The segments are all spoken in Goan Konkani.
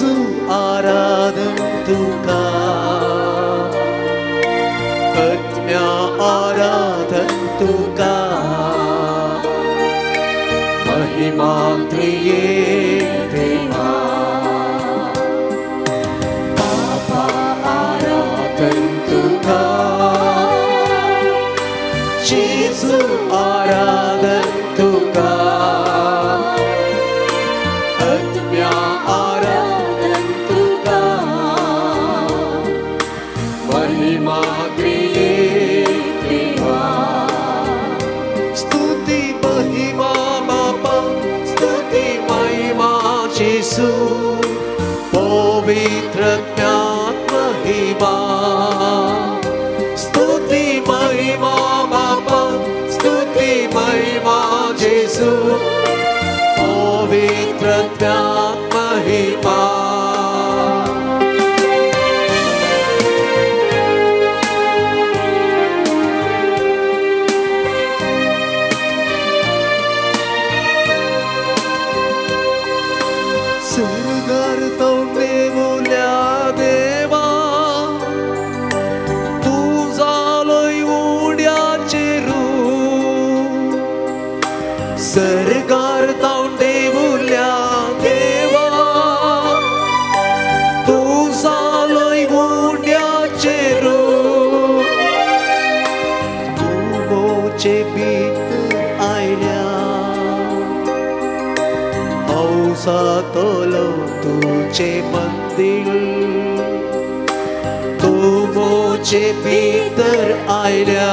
जेसू आराधन तुका, आत्म्या आराधन तुका, महिमा त्रिये देवा। बापा आराधन तुका, जेसू आराधन तुका, आत्म्या आराधन तुका, महिमा त्रिये देवा। स्तुति महिमा बापा, स्तुति महिमा जेसू, पवित्र महिमा। स्तुति महिमा बापा, स्तुति महिमा जेसू, पवित्र महिमा। स्वर्गार तोंडेवल्या देवा, तूं जालोय उड्याचे रूप। स्वर्गार तोंडेवल्या देवा, तूं जालोय उड्याचे रूप। तूं मोचे भितर आयल्या, हौसातलो तुझे मंदिर। तूं मोचे भितर आयल्या,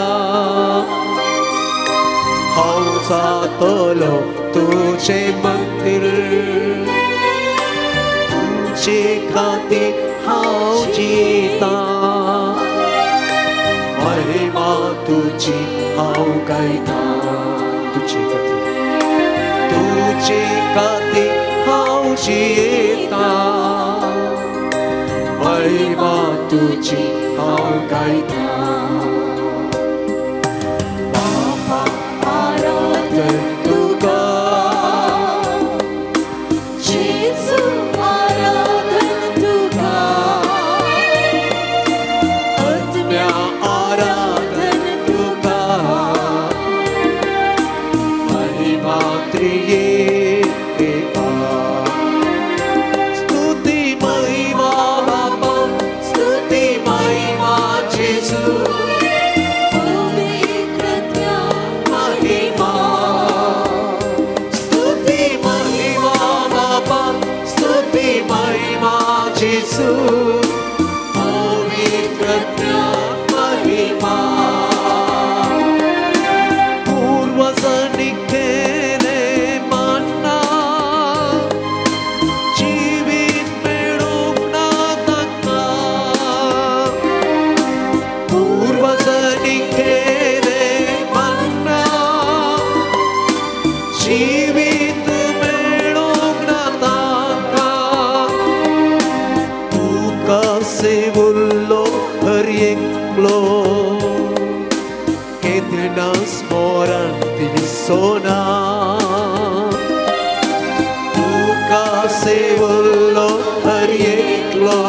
हौसातलो तुझे मंदिर। तुझे खातीर हांव जिता, महिमा तुजी हांव गायता। तुझे खातीर, तुझे खातीर हांव जियेता, महिमा तुजी हांव गायता। बापा आराधन तुका, जेसू आराधन तुका, आत्म्या आराधन तुका, महिमा त्रिये देवा। स्तुति महिमा बापा, स्तुति महिमा जेसू, पवित्र महिमा। स्तुति महिमा बापा, स्तुति महिमा जेसू, पवित्र महिमा। पूर्वजांनी केलें मान्ना, जिवीत मेळूंक ना तांकां। पूर्वजांनी केलें मान्ना, जिवीत मेळूंक ना तांकां। तुका सेवुल्लो हर एकलो, केन्ना स्मरण दिसोना। तुका सेवुल्लो हर एकलो,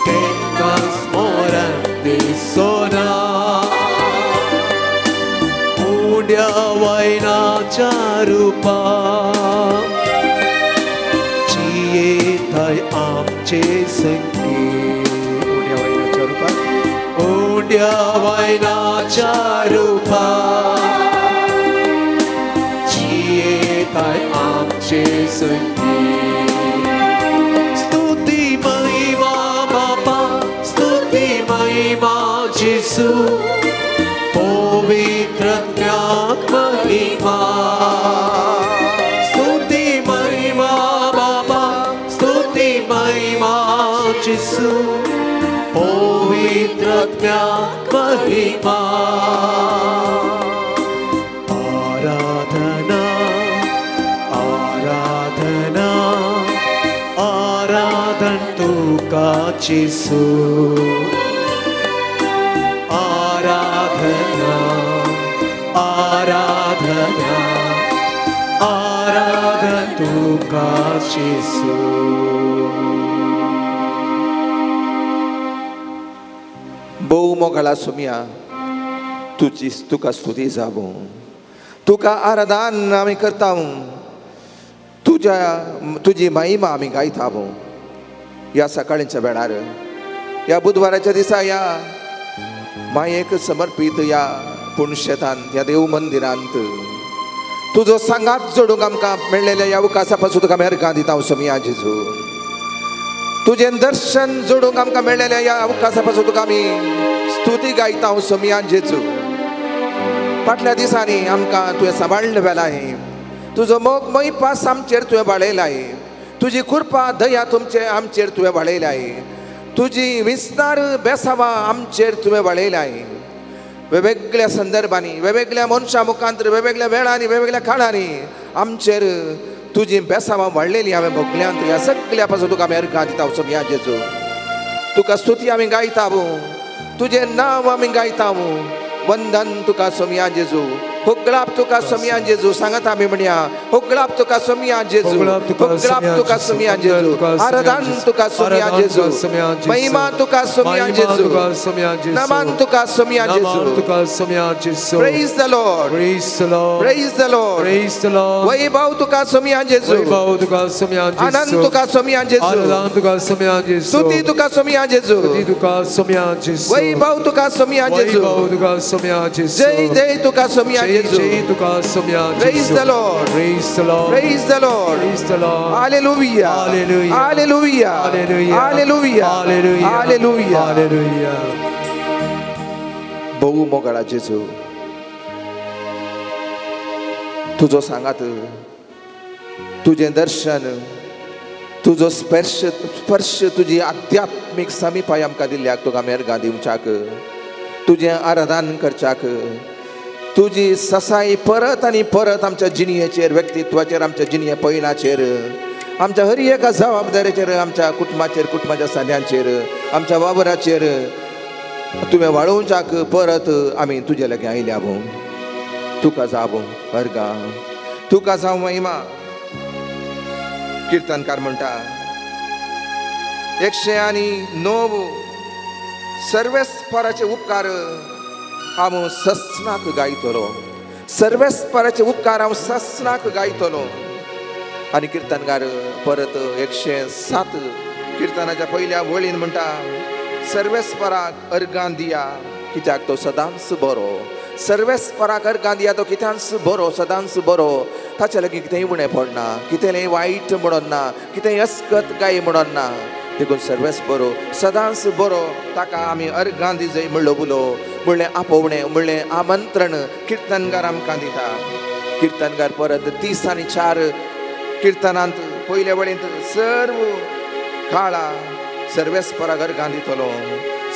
केन्ना स्मरण दिसोना। उड्या वयनाच्या रुपा, जियेताय आमचे संगी। उड्या वयनाच्या रुपा, उड्या वयनाच्या रुपा, जियेताय आमचे संगी। स्तुति महिमा बापा, स्तुति महिमा जेसू, पवित्र महिमा। स्तुति महिमा बापा, स्तुति महिमा जेसू, पवित्र महिमा। आराधना आराधना आराधन तुका जेसू, आराधना आराधना आराधन तुका। तुका जेजू. भोव मोगाळा सोम्या, तुजी तुका स्तुती जावं, तुका आराधन आमी करता, तुज्या तुजी महिमा आमी गायता. ह्या सकाळींच्या वेळार, ह्या बुधवाराच्या दिसा, ह्या मायेक समर्पीत ह्या पुणशेतांत, ह्या देव मंदिरांत तुजो सांगात जोडूंक आमकां मेळ्ळेल्या ह्या अवकाशा पासून तुका मेहरगां दिता सोम्या जेजू. तुजें दर्शन जोडूंक आमकां मेळ्ळेल्या ह्या अवकाशा पासून तुका आमी स्तुती गायता सोम्या जेजू. फाटल्या दिसांनी आमकां तुवें सांबाळ्ळें वेलाय, तुजो मोग मोयपास आमचेर तुवें वाडयलाय, तुजी कृपा दया तुमचे आमचेर तुवें वाडयलाय, तुजी विस्तार बेसावा आमचेर तुवें वाडयलाय. वेगवेगळ्या संदर्भांनी, वेगवेगळ्या मनशां मुखांतर, वेगवेगळ्या वेळांनी, वेगवेगळ्या काळांनी आमचेर तुजी बेसावां वाडलेली हांवें भोगल्यांत. ह्या सगळ्या पासून तुका मेहरगां दिता सोम्या जेजू. तुका स्तुती आमी गायता, तुजें नांव आमी गायता, वंदन तुका सोम्या जेजू, होगळाप तुका सोम्या जेजू. सांगत आमी म्हणया, होगळाप तुका सोम्या जेजू, होगळाप तुका सोम्या जेजू, आराधन तुका सोम्या जेजू, महिमा तुका सोम्या जेजू, नमन तुका सोम्या जेजू. Praise the Lord, Praise the Lord, praise the Lord, Praise the Lord. वैभव तुका सोम्या जेजू, वैभव तुका सोम्या जेजू, आनंद तुका सोम्या जेजू, आनंद तुका सोम्या जेजू, स्तुती तुका सोम्या जेजू, स्तुती तुका सोम्या जेजू, वैभव तुका सोम्या जेजू, वैभव तुका सोम्या जेजू, जय जय तुका सोम्या जेजू, जय तुका सोम्या जेजू. Praise the Lord, Praise the Lord, Praise the Lord, Praise the Lord. Hallelujah, Hallelujah, Hallelujah, Hallelujah, Hallelujah, Hallelujah, Hallelujah. Hallelujah. बहु मोगाळा जेजू, तुजो सांगात, तुजें दर्शन, तुजो स्पर्श स्पर्श, तुजी आध्यात्मीक समीपाय आमकां दिल्ल्याक तुका मेहरगां दिवच्याक, तुजें आराधन करच्याक, तुजी ससाई परत आनी परत आमच्या जिणयेचेर, व्यक्तित्वाचेर, आमच्या जिणये पयणाचेर, आमच्या हर एका जबाबदारेचेर, आमच्या कुटुंबाचेर, कुटुंबाच्या सान्यांचेर, आमच्या वावराचेर तुवें वाळोवच्याक परत आमी तुजे लागीं आयल्या भोव. तुका जावं अर्गां, तुका जावं महिमा. किर्तनकार म्हणटा 109 सर्वेस्पराचे उपकार हांव ससनाक गायतलो, सर्वेस्पराचे उपकार हांव ससनाक गायतलो. आनी किर्तनकार परत 107 किर्तनाच्या पयल्या वळीन म्हणटा, सर्वेस्पराक अर्गां दिया कित्याक तो सदांच बरो, सर्वेस्पराक अर्गां दिया तो कित्यांच बरो, सदांच बरो. ताच्या लागीं कितेंय उणें पडना, कितेंय वायट म्हणून ना, कितेंय अस्कत गाय म्हणून ना, देखून सर्वेस बरो, सदांच बरो. ताका आमी अर्गां दिजय म्हणलो उलो, म्हणलें आपोवणें, म्हणलें आमंत्रण किर्तनकार आमकां दिता. किर्तनकार परत 30 आनी 4 किर्तनांत पयल्या वळींत सर्व काळा सर्वेस्पराक अर्गां दितलो,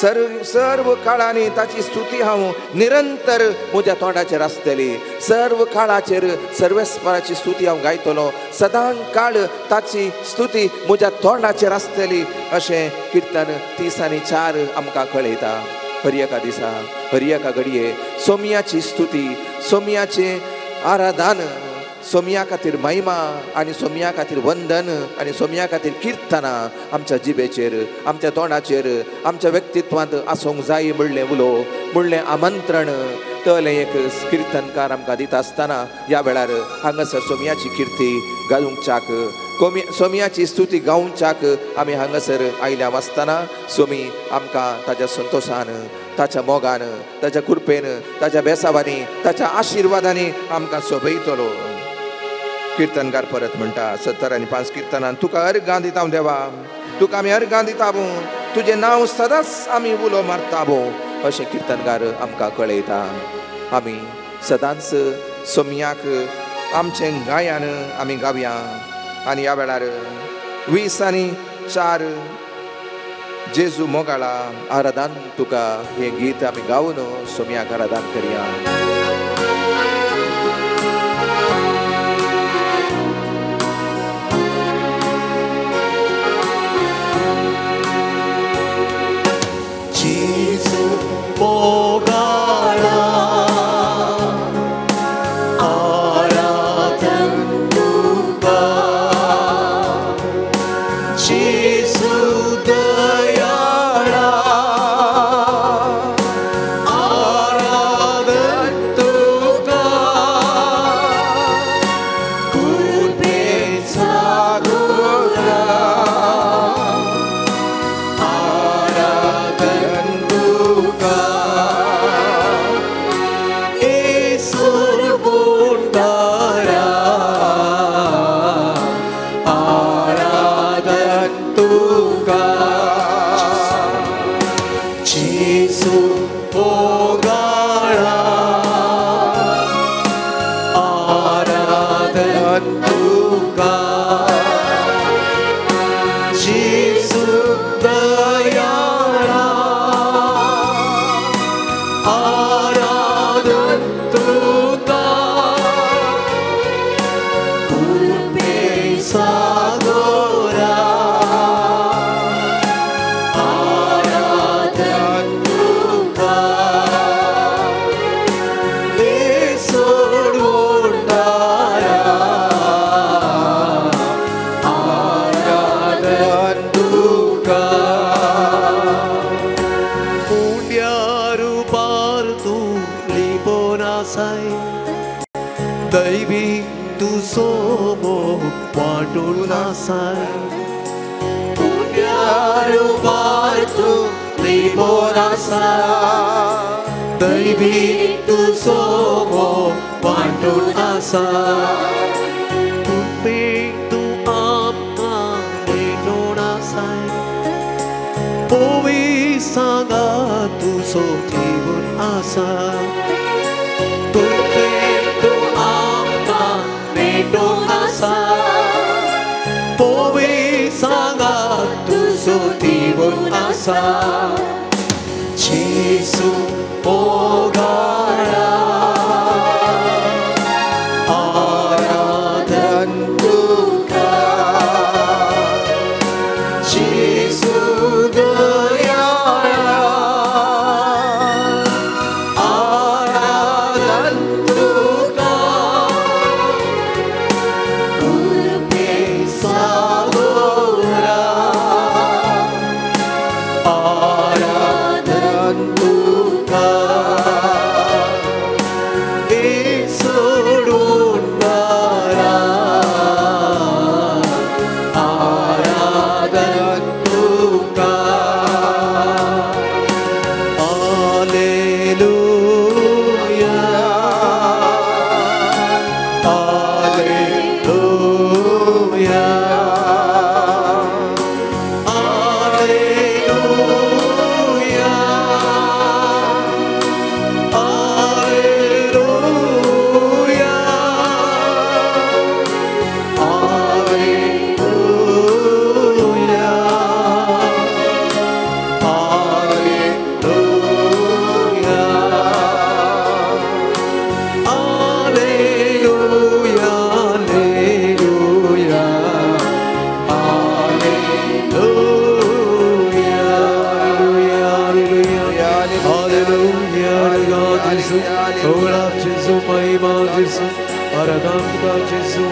सर्व सर्व काळांनी ताची स्तुती हांव निरंतर म्हज्या तोंडाचेर आसतली, सर्व काळाचेर सर्वेस्पराची स्तुती हांव गायतलो, सदां काळ ताची स्तुती म्हज्या तोंडाचेर आसतली, अशें किर्तन 30 आनी 4 आमकां कळयता. हर एका दिसा, हर एका घडये सोम्याची स्तुती, सोम्याचें आराधन, सोम्या खातीर महिमा आनी सोम्या खातीर वंदन आनी सोम्या खातीर किर्तनां आमच्या जिबेचेर, आमच्या तोंडाचेर, आमच्या व्यक्तित्वांत आसूंक जाय म्हणलें उलो, म्हणलें आमंत्रण तलें एक किर्तनकार आमकां दिता आसतना ह्या वेळार हांगासर सोम्याची किर्ती गावच्याक, सोम्याची स्तुती गावच्याक आमी हांगासर आयल्या आसतना सोमी आमकां ताच्या संतोशान, ताच्या मोगान, ताच्या कृपेन, ताच्या बेसावांनी, ताच्या आशिर्वादांनी आमकां सोबयतलो. किर्तनकार परत म्हणटा 70 आनी 5 किर्तनान, तुका अर्गां दिता देवा, तुका आमी अर्गां दिता, तुजें नांव सदांच आमी उलो मारता, अशें किर्तनकार आमकां कळयता. आमी सदांच सोम्याक आमचें गायन आमी गावया. आनी ह्या वेळार 20 आनी 4 जेजू मोगाळा आराधन तुका हें गीत आमी गावन सोम्याक आराधन करया. जेजू मोगाळा आराधन तुका, तुजो वांटून आसाय उट्यार उबार तूं निबोर आसा दैवीक तुजो वांटून आसा उपेग तूं आमकां भेटून आसाय पोवी सांगा तुजो जीवन आसा तुर्पेक तूं आमकां भेटून आसा पोवी सांगा तुजो जीवन आसा जेजू मोगाळा आराधन तुका जेजू दयाळा आराधन तुका कृपे सागोरा आराधन तुका विसरून बरा आराधन तुका hallelujah hallelujah hallelujah hallelujah hallelujah hallelujah hallelujah hallelujah hallelujah hallelujah hallelujah Ola Gesù, महिमा Gesù, आराधन तुका Gesù.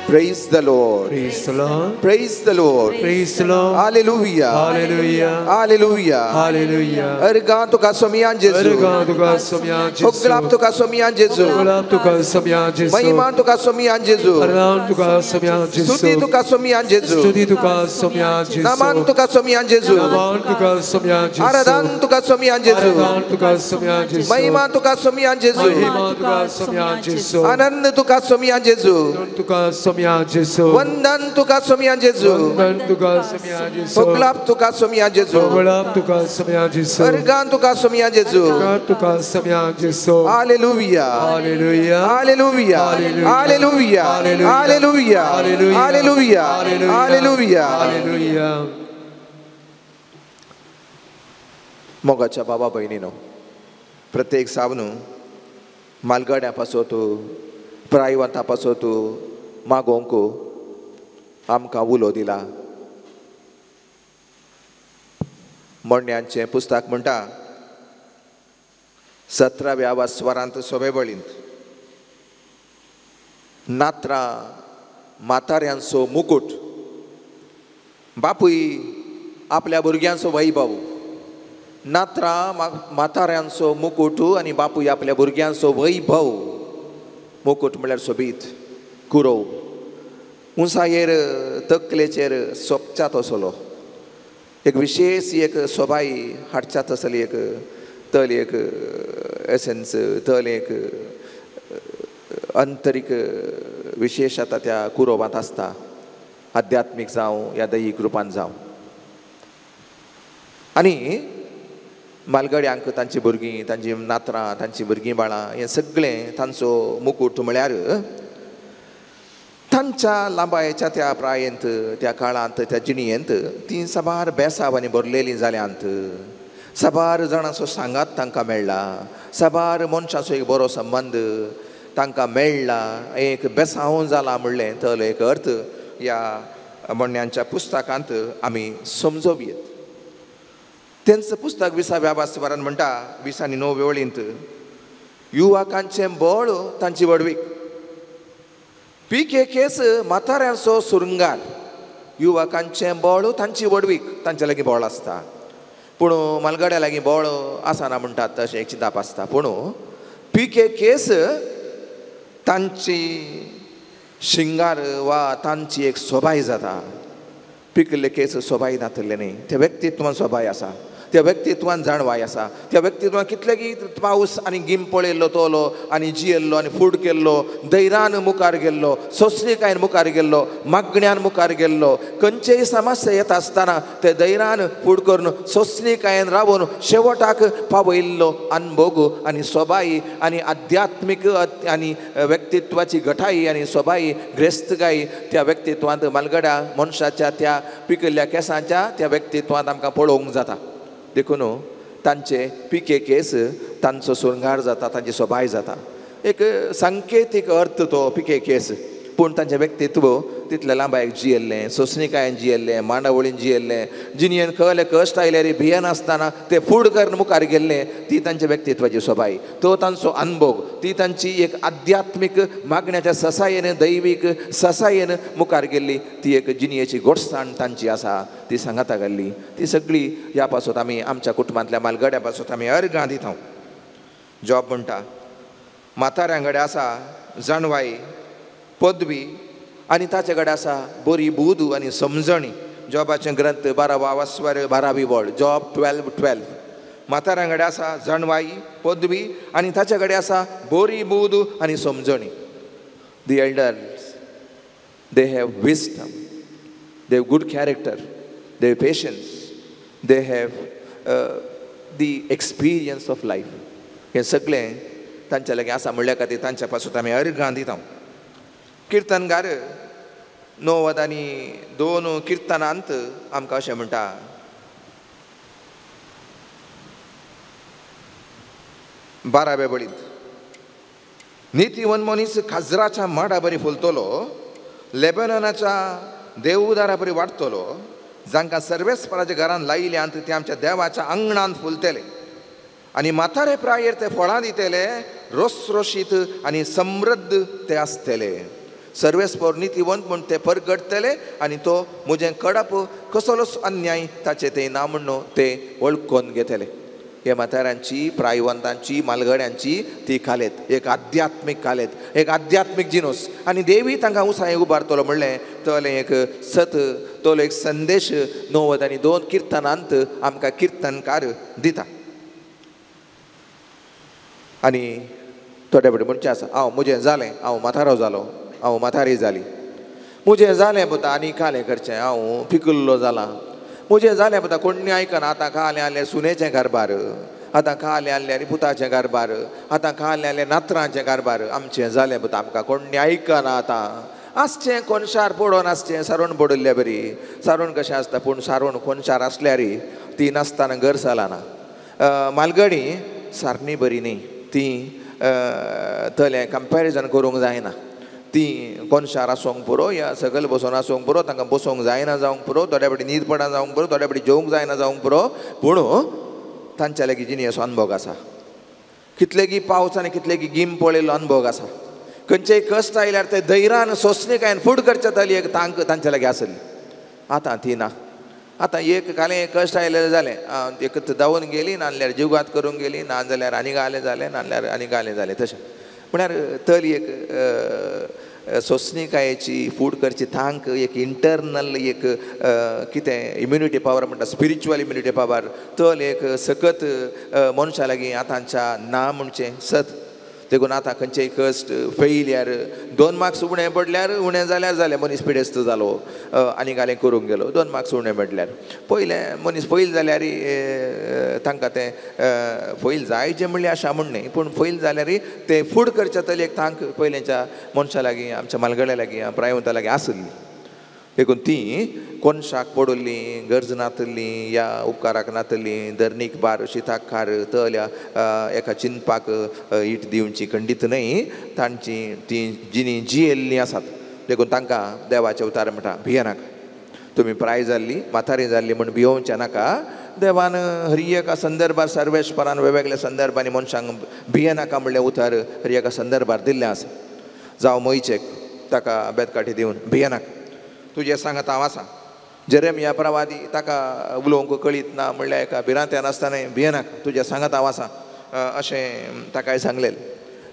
Praise the Lord. Praise the Lord. Praise the Lord. Praise the Lord. Hallelujah. Hallelujah. Hallelujah. Hallelujah. अर्गां तुका सोमियान जेजू अर्गां तुका सोम्यान जेजू. होगलाप तुका सोमियान जेजू होगलाप तुका सोम्यान जेजू. महिमा तुका सोमियान जेजू आराधन तुका सोम्यान जेजू. स्तुती तुका सोमियान जेजू स्तुती तुका सोम्यान जेजू. नमन तुका सोमियान जेजू नमन तुका सोम्यान जेजू. आराधन तुका सोमियान जेजू आराधन तुका सोम्यान जेजू. महिमा तुका सोमियान जेजू महिमा तुका सोम्यान जेजू. आनंद तुका सोमियान जेजू आनंद तुका सोम्यान जेजू. वंदन तुका सोमियान जेजू वंदन तुका सोम्यान जेजू. होगलाप तुका सोमियान जेजू होगलाप तुका सोम्यान जेजू. अर्गां तुका सोमियान जेजू अर्गां तुका सोम्यान जेजू. Hallelujah hallelujah hallelujah hallelujah hallelujah hallelujah hallelujah hallelujah. मोगाच्या बाबा भयणीनो, प्रत्येक सावनू मालगड्या पासत प्रायवंता पासत मागोवंक आमकां उलो दिला. म्हणण्यांचें पुस्तक म्हणटा 17व्या वास्वरांत सोबेबळींत नात्रां म्हाताऱ्यांचो मुकूट, बापूय आपल्या भुरग्यांचो वैभव. नात्रां म्हाताऱ्यांचो मुकूट आनी बापूय आपल्या भुरग्यांचो वैभव. मुकूट म्हळ्यार सोबीत कुरोव, उंचायेर तकलेचेर सोबच्या तसलो एक विशेष एक सोबाय हाडच्या तसली एक तल एक एसन्स तल एक आंतरीक विशेष आतां त्या कुरोवांत आसता, आध्यात्मीक जावं या दैहीक रुपान जावं. आनी मालगड्यांक तांची भुरगीं, तांची नात्रां, तांची भुरगीं बाळां हें सगळें तांचो मुकूट म्हळ्यार तांच्या लांबायेच्या त्या प्रायेंत, त्या काळांत, त्या जिणयेंत तीं साबार बेसावांनी भरलेलीं जाल्यांत. साबार जाणांचो सांगात तांकां मेळ्ळा, साबार मनशाचो एक बरो संबंद तांकां मेळ्ळा, एक बेसांव जाला म्हणलें तर एक अर्थ ह्या म्हणण्यांच्या पुस्तकांत आमी समजोवयेत. तेंच पुस्तक 20व्या वास्तवारान म्हणटा 20 आनी 9 वेळींत युवकांचें बळ तांची व्हडवीक, पिके केस म्हाताऱ्यांचो सुरंगार. युवकांचें बळ तांची व्हडवीक, तांचे लागीं बळ आसता पूण मालगड्या लागीं बळ आसना म्हणटात तशें एक चिंताप आसता. पूण पिके केस तांची शिंगार वा तांची एक सोबाय जाता. पिकल्ले केस सोबाय नातले न्ही, त्या व्यक्तित्वान सोबाय आसा, त्या व्यक्तित्वान जाणवाय आसा, त्या व्यक्तित्वान कितलेगी पावस आनी गीम पळयल्लो तोलो आनी जियेल्लो आनी फूड केल्लो, धैर्यान मुखार गेल्लो, सोंसणीकायेन मुखार गेल्लो, मागण्यान मुखार गेल्लो. खंयचेय समस्या येता आसतना ते धैर्यान फूड करून सोंसणीकायेन रावून शेवटाक पावयल्लो अनभोग आनी सोबाई आनी आध्यात्मीक आनी व्यक्तित्वाची घटाई आनी सोबाई ग्रेस्तकाय त्या व्यक्तित्वांत मालगड्या मनशाच्या त्या पिकिल्ल्या केंसांच्या त्या व्यक्तित्वांत आमकां पळोवंक जाता. देखून तांचे पिके केस तांचो शृंगार जाता, तांची सोबाय जाता. एक सांकेतीक अर्थ तो पिके केस, पूण तांचें व्यक्तित्व तितले लांबायक जियेल्लें, सोंसणीकायेन जियेल्लें, मांडावळीन जियेल्लें, जिणेन कहले कश्ट आयल्यार भियेनासतना ते फूड करून मुखार गेल्लें, ती तांच्या व्यक्तित्वाची सोबाय, तो तांचो अनभोग, ती तांची एक आध्यात्मीक मागण्याच्या ससायेन, दैवीक ससायेन मुखार गेल्ली ती एक जिणेची गोडसाण तांची आसा, ती सांगाता घाल्ली. ती सगळी ह्या पासत आमी आमच्या कुटुंबांतल्या मालगड्या पासत आमी अर्गां दिता. जॉब म्हणटा म्हाताऱ्यां कडेन आसा जाणवाय, पदवी आनी ताचे कडेन आसा बरी बूद आनी समजणी. जॉबाचें ग्रंथ 12 वास्वर 12वी वळ, जॉब 12:12. म्हाताऱ्यां कडेन आसा जाणवाय, पदवी आनी ताचे कडेन आसा बरी बूद आनी समजणी. The elders they have wisdom, they have good character, they have patience, they have the experience of life. हें सगळें तांच्या लागीं आसा म्हणल्या खातीर तांच्या पासून आमी अर्गां दिता. किर्तनगार 92 किर्तनांत आमकां अशें म्हणटा, बाराव्या बळींत, नितीवन मनीस खाजराच्या माडा बरी फुलतलो, लेबननाच्या देवदारा बरी वाडटलो, जांकां सर्वेस्पराच्या घरान लायिल्यांत ते आमच्या देवाच्या आंगणांत फुलतले आनी म्हातारे प्रायेर ते फळां दितले, रोसरोशीत आनी समृद्ध ते आसतले. सर्वेस्पर नितीवंत म्हूण ते परगटतले आनी तो म्हजें कडप कसलोच अन्याय ताचे ते ना म्हणून ते वळखून घेतले. हे म्हाताऱ्यांची, प्रायवंतांची, मालगड्यांची ती कालेत, एक आध्यात्मीक कालेत, एक आध्यात्मीक जिनोस आनी देवी तांकां उसाय उबारतलो म्हणलें तलें एक सत, तलो एक संदेश 92 किर्तनांत आमकां किर्तनकार दिता. आनी थोडे फावटी म्हणचें आसा, हांव म्हजें जालें, हांव म्हातारो जालो, हांव म्हातारी जाली, म्हजें जालें पुता आनी कालें करचें, हांव पिकिल्लो जाला, म्हजें जालें पुता कोण्णी आयकना, आतां कालें आसल्यार सुनेचें कारबार, आतां कालें आसल्यार पुताचें कारबार, आतां कालें आसल्यार नातरांचें कारबार, आमचें जालें पुता, आमकां कोण्णी आयकना. आतां आसचें कोनशार पडोन आसचें, सारोण पडिल्ल्या बरी, सारोण कशें आसता, पूण सारोण कोनशार आसल्यार ती नासतना घर चलना. मालगडी सारणी बरी न्ही, ती तलें कंपेरिजन करूंक जायना, ती कोनशार आसूंक पुरो या सकयल बसोन आसूंक पुरो, तांकां बसोंक जायना जावंक पुरो, थोड्या फावटी न्हीद पडना जावंक पुरो, थोड्या फावटी जेवंक जायना जावंक पुरो, पूण तांच्या लागीं जिणेचो अनभोग आसा. कितलेगी पावस आनी कितलेगी गीम पळयल्लो अनभोग आसा. खंयचेय कश्ट आयल्यार ते धैर्यान सोंसणीकायेन फूड करच्या तली एक तांक तांच्या लागीं आसली. आतां ती ना. आतां एक कालें कश्ट आयलें जालें, एक धांवून गेली, नाल्यार जिवघात करूंक गेली, ना जाल्यार आनी गालें जालें, नाल्यार आनी गालें जालें. तशें म्हळ्यार तली एक सोंसणीकायेची फूड करची तांक, एक इंटरनल एक कितें इम्युनिटी पावर म्हणटा, स्पिरिच्युअल इम्युनिटी पावर, तल एक सकत मनशा लागीं आतांच्या ना म्हणचें सत. देखून आतां खंयचेय कश्ट, फेलियर, 2 मार्क्स उणें पडल्यार उणें जाल्यार जालें, मनीस पिडेस्त जालो आनी गालें करूंक गेलो. 2 मार्क्स उणें पडल्यार पयलें मनीस फैल जाल्यार तांकां तें फैल जायचें म्हणल्यार आशा म्हण न्ही, पूण फैल जाल्यार तें फूड करच्या तली एक तांक पयलेंच्या मनशा लागीं, आमच्या मालगड्या लागीं, प्रायवंता लागीं आसली. देखून ती कोनशाक पडुल्ली, गरज नातली या उपकाराक नातली, धरणीक बार शिताक खार तल्या एका चिंतपाक it दिवची खंडीत न्हय, तांची ती जिणी जियेल्लीं आसात. देखून तांकां देवाचें उतार म्हणटा, भियेनाका, तुमी प्राय जाल्ली, म्हातारी जाल्ली म्हूण भियोवचें नाका. देवान हर एका संदर्भार सर्वेस्परान वेगवेगळ्या संदर्भांनी मनशांक भियेनाका म्हणलें उतर हर एका संदर्भार दिल्लें आसा. जावं मोयचेक ताका बेतकाठी दिवन भियेनाका, तुजें सांगात हांव आसा. जेरेमिया प्रवादी ताका उलोवंक कळीत ना म्हणल्यार एका भिरांत्यान आसतना भियेनाका, तुजें सांगात हांव आसा अशें ताकाय सांगलेलें.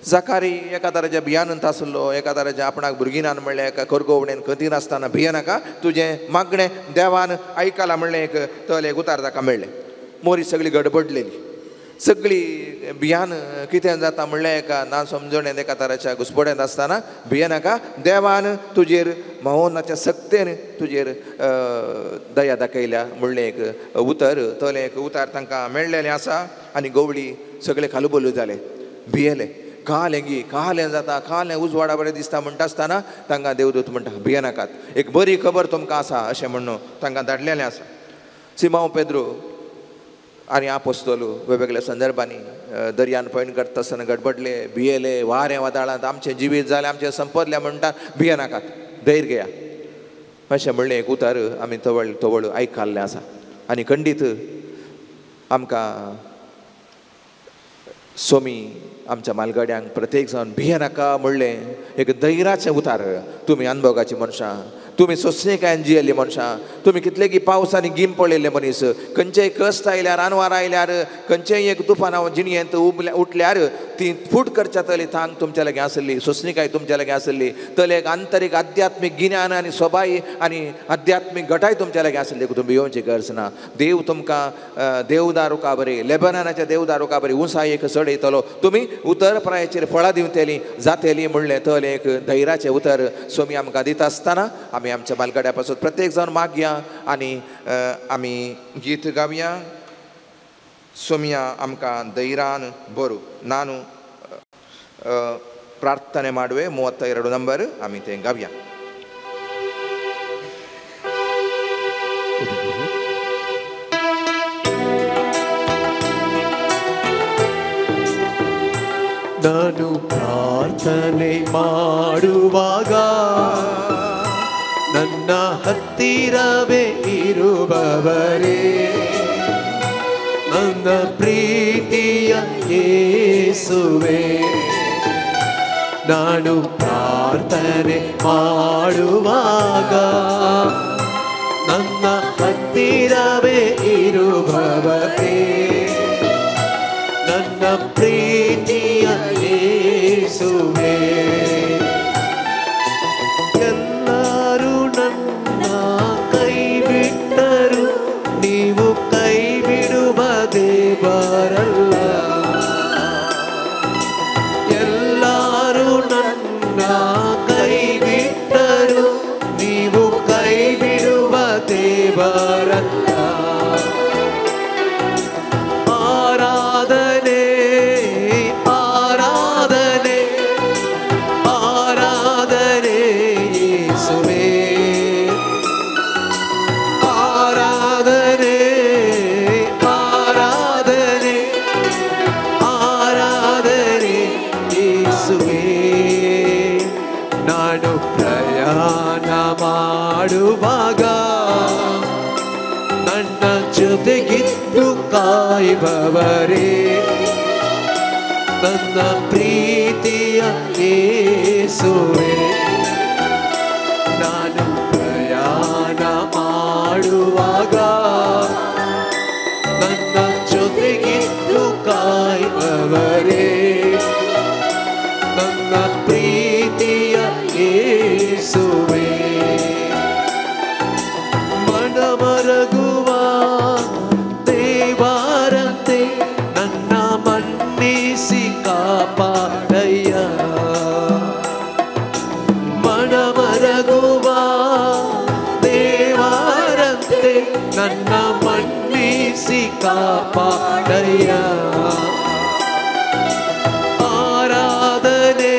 जाकारी एका तराच्या भियानंत आसलो, एका तराच्या आपणाक भुरगीं नान म्हणलें एका करगोवणेन खंती नासतना भियेनाका, तुजें मागणें देवान आयकलां म्हणलें एक तले एक उतार ताका मेळ्ळें. मोरी सगळी गडबडलेली, सगळी भियान कितें जाता म्हणलें एका ना समजणेन एका तराच्या घुसपड्यांत आसतना भियेनाका, देवान तुजेर महोनाच्या सक्तेन तुजेर दया दाखयल्या म्हणलें एक उतर तलें एक उतार तांकां मेळ्ळेलें आसा. आनी गवळी सगळे खालुबोलू जाले, भियेले. कालें गी कालें जाता, कालें उजवाडा बरें दिसता म्हणटा आसतना तांकां देवदूत म्हणटा भियेनाकात, एक बरी खबर तुमकां आसा अशें म्हणून तांकां धाडलेलें आसा. सिमांव पेद्रो आनी आपोस्तोलू वेगवेगळ्या संदर्भांनी दर्यान पयण करता आसतना गडबडले, भियेले, वारें वादळांत आमचें जिवीत जालें, आमचें संपदलें म्हणटा भियेनाकात, धैर्य घेया अशें म्हणलें एक उतर आमी तवळ तवळ आयकल्लें आसा. आनी खंडीत आमकां सोमी आमच्या मालगड्यांक प्रत्येक जावन भियेनाका म्हणलें एक धैर्याचें उतार. तुमी अनभोगाची मनशां, तुमी सोंसणीकायेन जियेल्ली मनशां, तुमी कितलेगी पावस आनी गीम पळयल्ले मनीस, खंयचेय कश्ट आयल्यार, आनवार आयल्यार, खंयचेय एक तुफान जिणयेंत उठल्यार ती फूट करच्या तली थांग तुमच्या लागीं आसली, सोंसणीकाय तुमच्या लागीं आसली, तले एक आंतरीक आध्यात्मीक गिन्यान आनी सोबाय आनी आध्यात्मीक घटाय तुमच्या लागीं आसली. तुमी भियोवची गरज ना. देव तुमकां देवदार रुखा बरी, लेबनानाच्या देवदार रुखा बरी उंचायेक चडयतलो, तुमी उतर प्रायेचेर फळां दिवतली जातली म्हणलें तलें एक धैर्याचें उतर स्वामी आमकां दिता आसतना आमी आमच्या बालगड्या पासून प्रत्येक जावन मागया आनी आमी गीत गावया. सोमिया आमकां धैर्यान बरू नानू ಪ್ರಾರ್ಥನೆ ಮಾಡುವೆ. 32 ನಂಬರ್ ಆಮಿ ते गावया. ನಾನು ಪ್ರಾರ್ಥನೆ ಮಾಡುವಾಗ ನನ್ನ ಹತ್ತಿರವೇ ಇರುವವರೇ, ನನ್ನ ಪ್ರೀತಿಯ ಯೇಸುವೇ. ನಾನು ಪ್ರಾರ್ಥನೆ ಮಾಡುವಾಗ ನನ್ನ ಹತ್ತಿರವೇ ಇರುವವರೇ, ನನ್ನ ಪ್ರೀತಿಯ ಯೇಸುವೇ. ಎಲ್ಲರೂ ನನ್ನ ಕೈ ಬಿಟ್ಟರು, ನೀವು ಕೈ ಬಿಡುವ ದೇವರಲ್ಲ. ಎಲ್ಲರೂ ನನ್ನ ಕೈ ಬಿಟ್ಟರು, ನೀವು ಕೈ ಬಿಡುವ ದೇವರಲ್ಲ. ಆರಾಧನೆ ಆರಾಧನೆ ಆರಾಧನೆ ಯೇಸುವೇ, ಆರಾಧನೆ ಆರಾಧನೆ ಆರಾಧನೆ ಯೇಸುವೇ. ನಾನು ಪ್ರಯಾಣ ಮಾಡುವಾಗ ನನ್ನ ಜೊತೆಗಿದ್ದು ಕಾಯುವವರೇ, ನನ್ನ ಪ್ರೀತಿಯ ಯೇಸುವೇ. ನಾನು ಪ್ರಯಾಣ ಮಾಡುವಾಗ ನನ್ನ ಜೊತೆಗಿದ್ದು ಕಾಯುವವರೇ, ನನ್ನ ಪ್ರೀತಿಯ ಯೇಸುವೇ. ಮನಮರಗುವ ದೇವರಂತೆ ನನ್ನ ಮನ್ನಿಸಿ ಕಾಪಾಡಯ್ಯ. ಮನಮರಗುವ ದೇವರಂತೆ ನನ್ನ ಮನ್ನಿಸಿ ಕಾಪಾಡಯ್ಯ. ಆರಾಧನೆ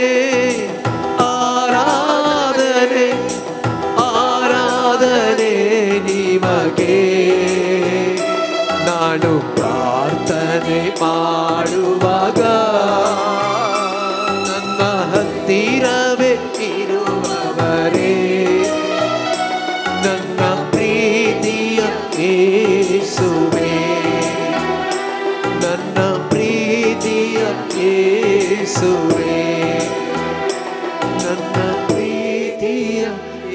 ಆರಾಧನೆ ಆರಾಧನೆ ನಿಮಗೆ. ನಾನು ಪ್ರಾರ್ಥನೆ ಮಾಡುವಾಗ ನನ್ನ ಹತ್ತಿರವೇ ಇರುವವರೇ, ನನ್ನ ಪ್ರೀತಿಯ ಯೇಸುವೇ, ನನ್ನ ಪ್ರೀತಿಯ ಯೇಸುವೇ, ನನ್ನ ಪ್ರೀತಿಯ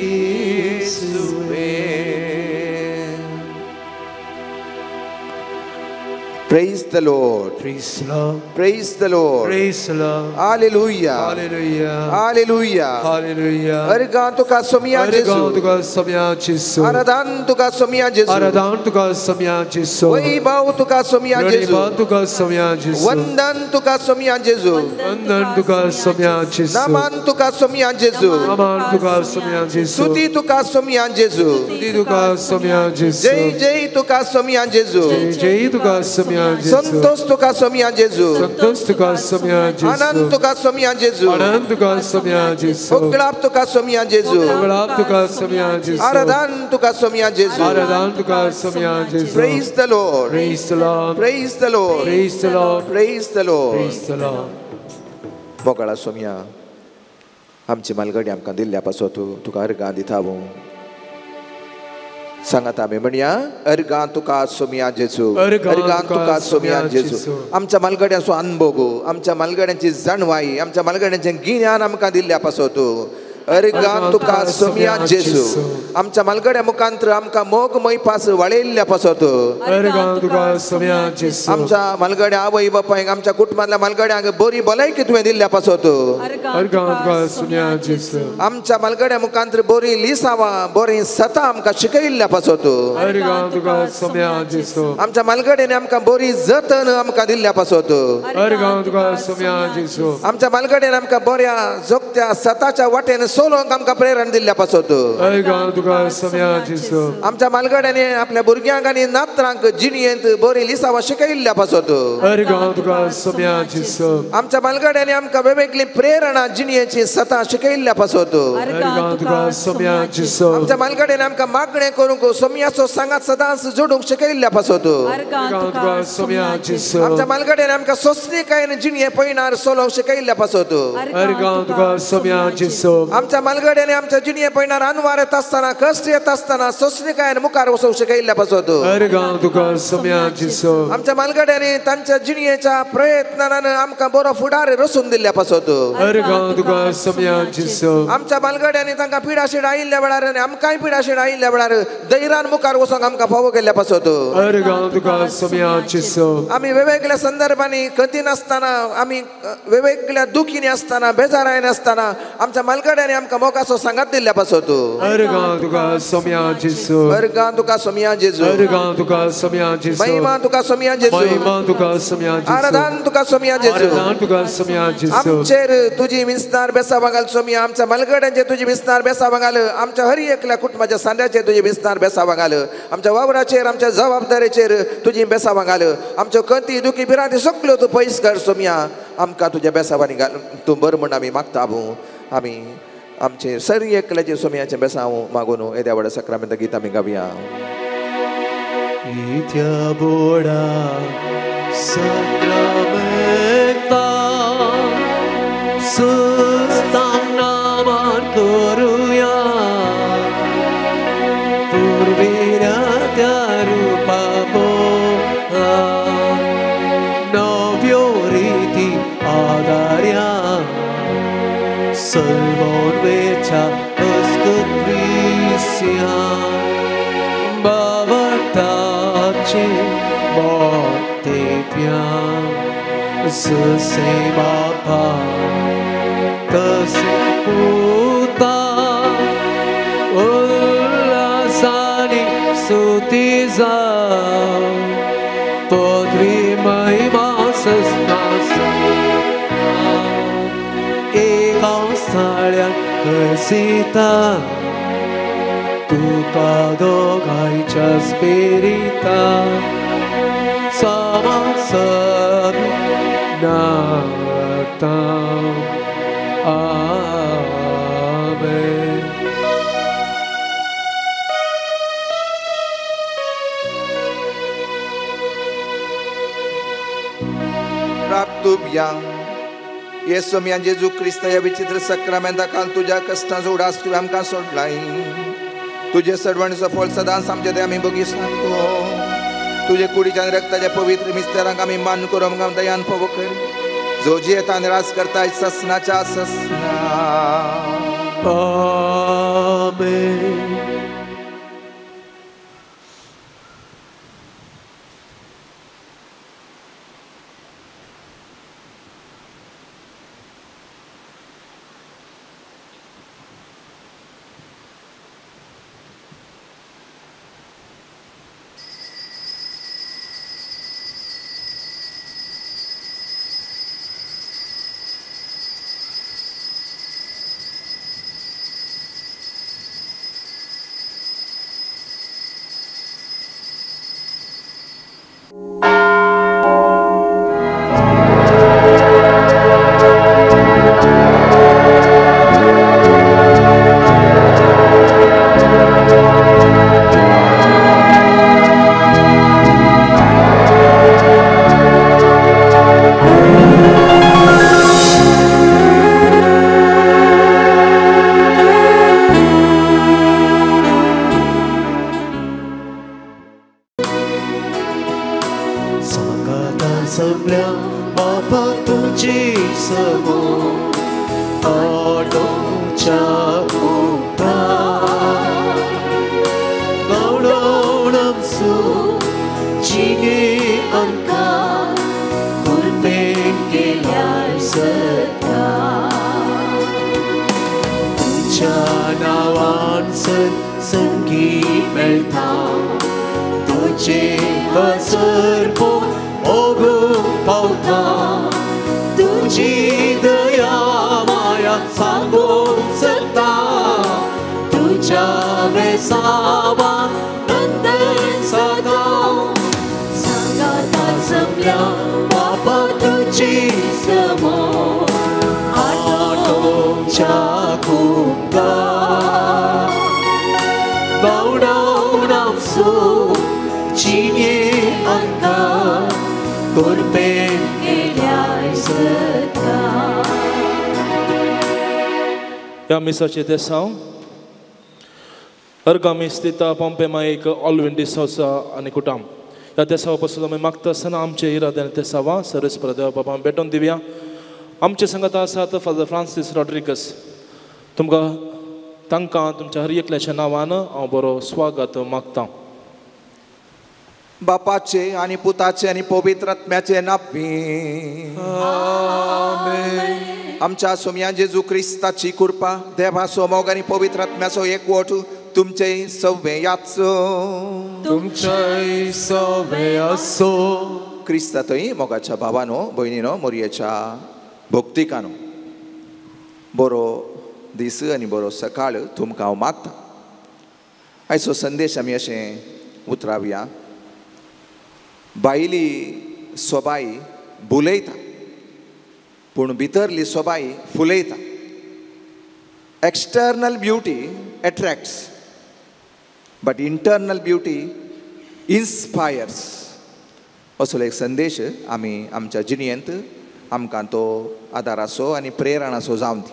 ಯೇಸುವೇ. Praise the Lord. Praise the Lord. Praise the Lord. Praise the Lord. Hallelujah. Hallelujah. Hallelujah. Hallelujah. अर्गां तुका सोमया जेजू. अर्गां तुका सोमया जेजू. आराधन तुका सोमया जेजू. आराधन तुका सोमया जेजू. वैभव तुका सोमया जेजू. वैभव तुका सोमया जेजू. वंदन तुका सोमया जेजू. वंदन तुका सोमया जेजू. नमन तुका सोमया जेजू. नमन तुका सोमया जेजू. स्तुती तुका सोमया जेजू. स्तुती तुका सोमया जेजू. जय जय तुका सोमया जेजू. जय जय तुका सोमया जेजू. संतोष तुका सोमया जेजू. संतोष तुका सोमया जेजू. आनंद तुका सोमया जेजू. आनंद तुका सोमया जेजू. उगडाप तुका सोमया जेजू. उगडाप तुका सोमया जेजू. आराधन तुका सोमया जेजू. आराधन तुका सोमया जेजू. Praise the Lord. Praise the Lord. Praise the Lord. Praise the Lord. Praise the Lord. Praise the Lord. मोगाळा Somaiya आमची मालगडी आमकां दिल्ल्या पासत तुका अर्गां दिता. सांगात आमी म्हणया अर्गां तुका सोमया जेजू. अर्गां तुका सोमया जेजू. आमच्या मालगड्यांचो अनभोग, आमच्या मालगड्यांची जाणवाई, आमच्या मालगड्यांचें गिन्यान आमकां दिल्ल्या पासत अर्गां तुका सोमया जेजू. आमच्या मालगड्या मुखांतर आमकां मोगमय पास वळयल्ल्या पासत अर्गां तुका सोमया जेजू. आमच्या मालगड्या आवय बापायक, आमच्या कुटुंबांतल्या मालगड्यांक बरी भलायकी तुवें दिल्ल्या पासत अर्गां तुका सोमया जेजू. आमच्या मालगड्या मुखांतर बरी लिसावां, बरी सतां आमकां शिकयल्ल्या पासत अर्गां तुका सोमया जेजू. आमच्या मालगड्यांनी आमकां बरी जतन आमकां दिल्ल्या पासत अर्गां तुका सोमया जेजू. आमच्या मालगड्यान आमकां बऱ्या जोगत्या सताच्या वाटेन सोलोंक आमकां प्रेरण दिल्ल्या पासत अर्गां तुका सोमया जेजू. आमच्या मालगड्यांनी आपल्या भुरग्यांक आनी नातरांक जिणयेंत बरी लिसावां शिकयल्ल्या पासत अर्गां तुका सोमया जेजू. आमच्या मालगड्यांनी आमकां वेगवेगळी प्रेरणा जिणयेची सतां शिकयल्ल्या पासत अर्गां तुका सोमया जेजू. आमच्या मालगड्यांनी आमकां मागणें करूंक सोमयाचो सांगात सदांच जोडूंक शिकयल्ल्या पासत अर्गां तुका सोमया जेजू. आमच्या मालगड्यांनी आमकां सोंसणीकायेन जिणये पयणार सोलोवंक शिकयल्ल्या पासत अर्गां तुका सोमया जेजू. आमच्या मालगड्यांनी आमच्या जिणये पयणार अनवार येत आसतना, कश्ट येत आसतना सोंसणीकायेन मुखार वचूंक शिकयल्ल्या पासत अर्गां तुका सोमया जेजू. आमच्या मालगड्यांनी तांच्या जिणयेच्या प्रयत्नान आमकां बरो फुडार रचून दिल्ल्या पासत अर्गां तुका सोमया जेजू. आमच्या मालगड्यांनी तांकां पिडाशीड आयिल्ल्या वेळार आनी आमकांय पिडाशीड आयिल्ल्या वेळार धैर्यान मुखार वचूंक आमकां फावो केल्ल्या पासत अर्गां तुका सोमया जेजू. आमी वेगवेगळ्या संदर्भांनी कठीण आसतना, आमी वेगवेगळ्या दुखीनी आसतना, बेजारायन आसतना आमच्या मालगड्यांनी आमकां मोगाचो सांगात दिल्ल्या पासत अर्गां तुका सोमया जेजू. अर्गां तुका सोमया जेजू. अर्गां तुका सोमया जेजू. महिमा तुका सोमया जेजू. महिमा तुका सोमया जेजू. आराधन तुका सोमया जेजू. आराधन तुका सोमया जेजू. आमचेर तुजी विस्तार बेसावां घाल सोमया. आमच्या मालगड्यांचेर तुजी विस्तार बेसावां घाल. आमच्या हर एकल्या कुटुंबाच्या सांद्याचेर तुजी विस्तार बेसावां घाल. आमच्या वावराचेर, आमच्या जबाबदारेचेर तुजी बेसावां घाल. आमच्यो कंती दुखी भिरांती सगळ्यो तूं पयस कर सोमया. आमकां तुज्या बेसावांनी घाल तूं बरो म्हूण आमी मागता. आमी आमचे सर एकल्याचे सोमयाचें बेसांव मागून येद्या व्हडा सक्रामेंत गीत आमी गावया. इत्या बोडा सक्रामेंता सुस्तां नामान करुया पुर्विल्या त्या रुपा बोला नव्यो रिती आदार्या सल्वोर्वेच्या अस्कत्विस्या बावटाचे मोटेप्या जसे बापा तसे पुता उल्हासाने स्तुती जाव पदवी महिमा सस्नास एका स्थळ्यान हसिता तुका दोगांयच्या स्पिरिता समासन नाता. आमेन. प्राप्तुभ्या येसोमया जेजू क्रिस्त ह्या विचित्र सक्रामेंता काल तुज्या कश्टांचो उडास तुवें आमकां सोडलाय. तुजे सडवणीचो फळ सदांच आमच्या ते आमी भोगी सारको. तुजे कुडीच्या आनी रक्ताच्या पवित्र मिस्तेरांक आमी मान करूं आमकां दयान फावो कर. जो जियेता आनी राज करता ससनाच्या ससना. आमेन. समोर आटोवच्या उपकार गवडोण आमचो जिणे अंकार कुर्बेन केल्यार सता तुज्या नांवान संगीत मेळटा तुझे हजर ओगूंक पावता तुजी दया माया सांगूंक सकता तुज्या बेसावान नंदन सदा सांगाता जमल्या बापा तुजी समोर आटोवच्या उपकार गवडोण आमचो जिणे अंकार कुर्बेन केल्यार सता. ह्या मिसाचें देसांव अर्गामी स्थित पंपेमा एक ऑलविन डिसोसा आनी कुटाम ह्या देसावा पासून आमी मागता आसतना आमचे इरादे आनी देसावा सरस देवा बाबा भेटोवन दिवया. आमचे संगत आसात फादर फ्रांसीस रॉड्रिगस. तुमकां तांकां तुमच्या हर एकल्याच्या नांवान हांव बरो स्वागत मागता. बापाचे आनी पुताचे आनी पवित्र आत्म्याचे नांवी आमच्या सोमया जेजू क्रिस्ताची कृपा देवाचो मोग आनी पवित्र आत्म्याचो एकवट तुमचे सवे याचो तुमचे सवे असो. क्रिस्तातय मोगाच्या भावानो भयणीनो मोरयेच्या भक्तिकानो बरो दीस आनी बरो सकाळ तुमकां हांव मागता. आयचो संदेश आमी अशें उतरावया. बायली सोबाय बुलयता पूण भितरली सोबाय फुलयता. External beauty attracts but internal beauty inspires असो एक संदेश आमी आमच्या जिणेंत आमकां तो आदाराचो आनी प्रेरणाचो जावन दी.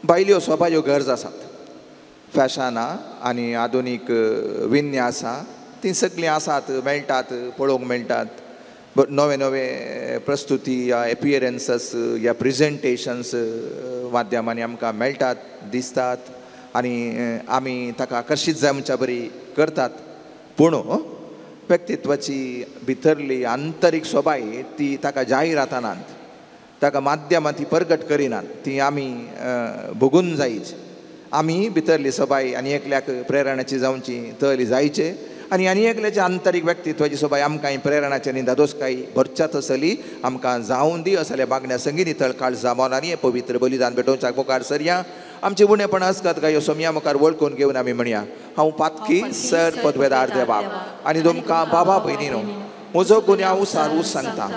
बायल्यो सोबायो गरज आसात. फॅशनां आनी आधुनीक विन्यासां तीं सगळीं आसात, मेळटात, पळोवंक मेळटात. नवे नवे प्रस्तुती या एपियरन्सस या प्रेजेंटेशन्स माध्यमांनी आमकां मेळटात, दिसतात आनी आमी ताका आकर्शीत जावच्या बरी करतात. पूण व्यक्तित्वाची भितरली आंतरीक सोबाय ती ताका जाहिरातानात, ताका माध्यमां ती परगट करिनात, ती आमी भोगून जायची. आमी भितरली सोबाय आनी एकल्याक प्रेरणाची जावची तली जायचे आनी आनी एकल्याच्या आंतरीक व्यक्तित्वाची सोबाय आमकां प्रेरणाची आनी धादोसकाय भरच्या तसली आमकां जावन दी असल्या मागण्या संगी नितळ काळजा मोनांनी पवित्र बलिदान भेटोवच्याक मुखार सरया. आमची उणेपणां आसतात काय सोमया मुखार वळखून घेवन आमी म्हणया, हांव पातकी सर पदवेदार देवाक आनी तुमकां बाबा भयणीनो म्हजो गुन्यांव उसारू सांगता.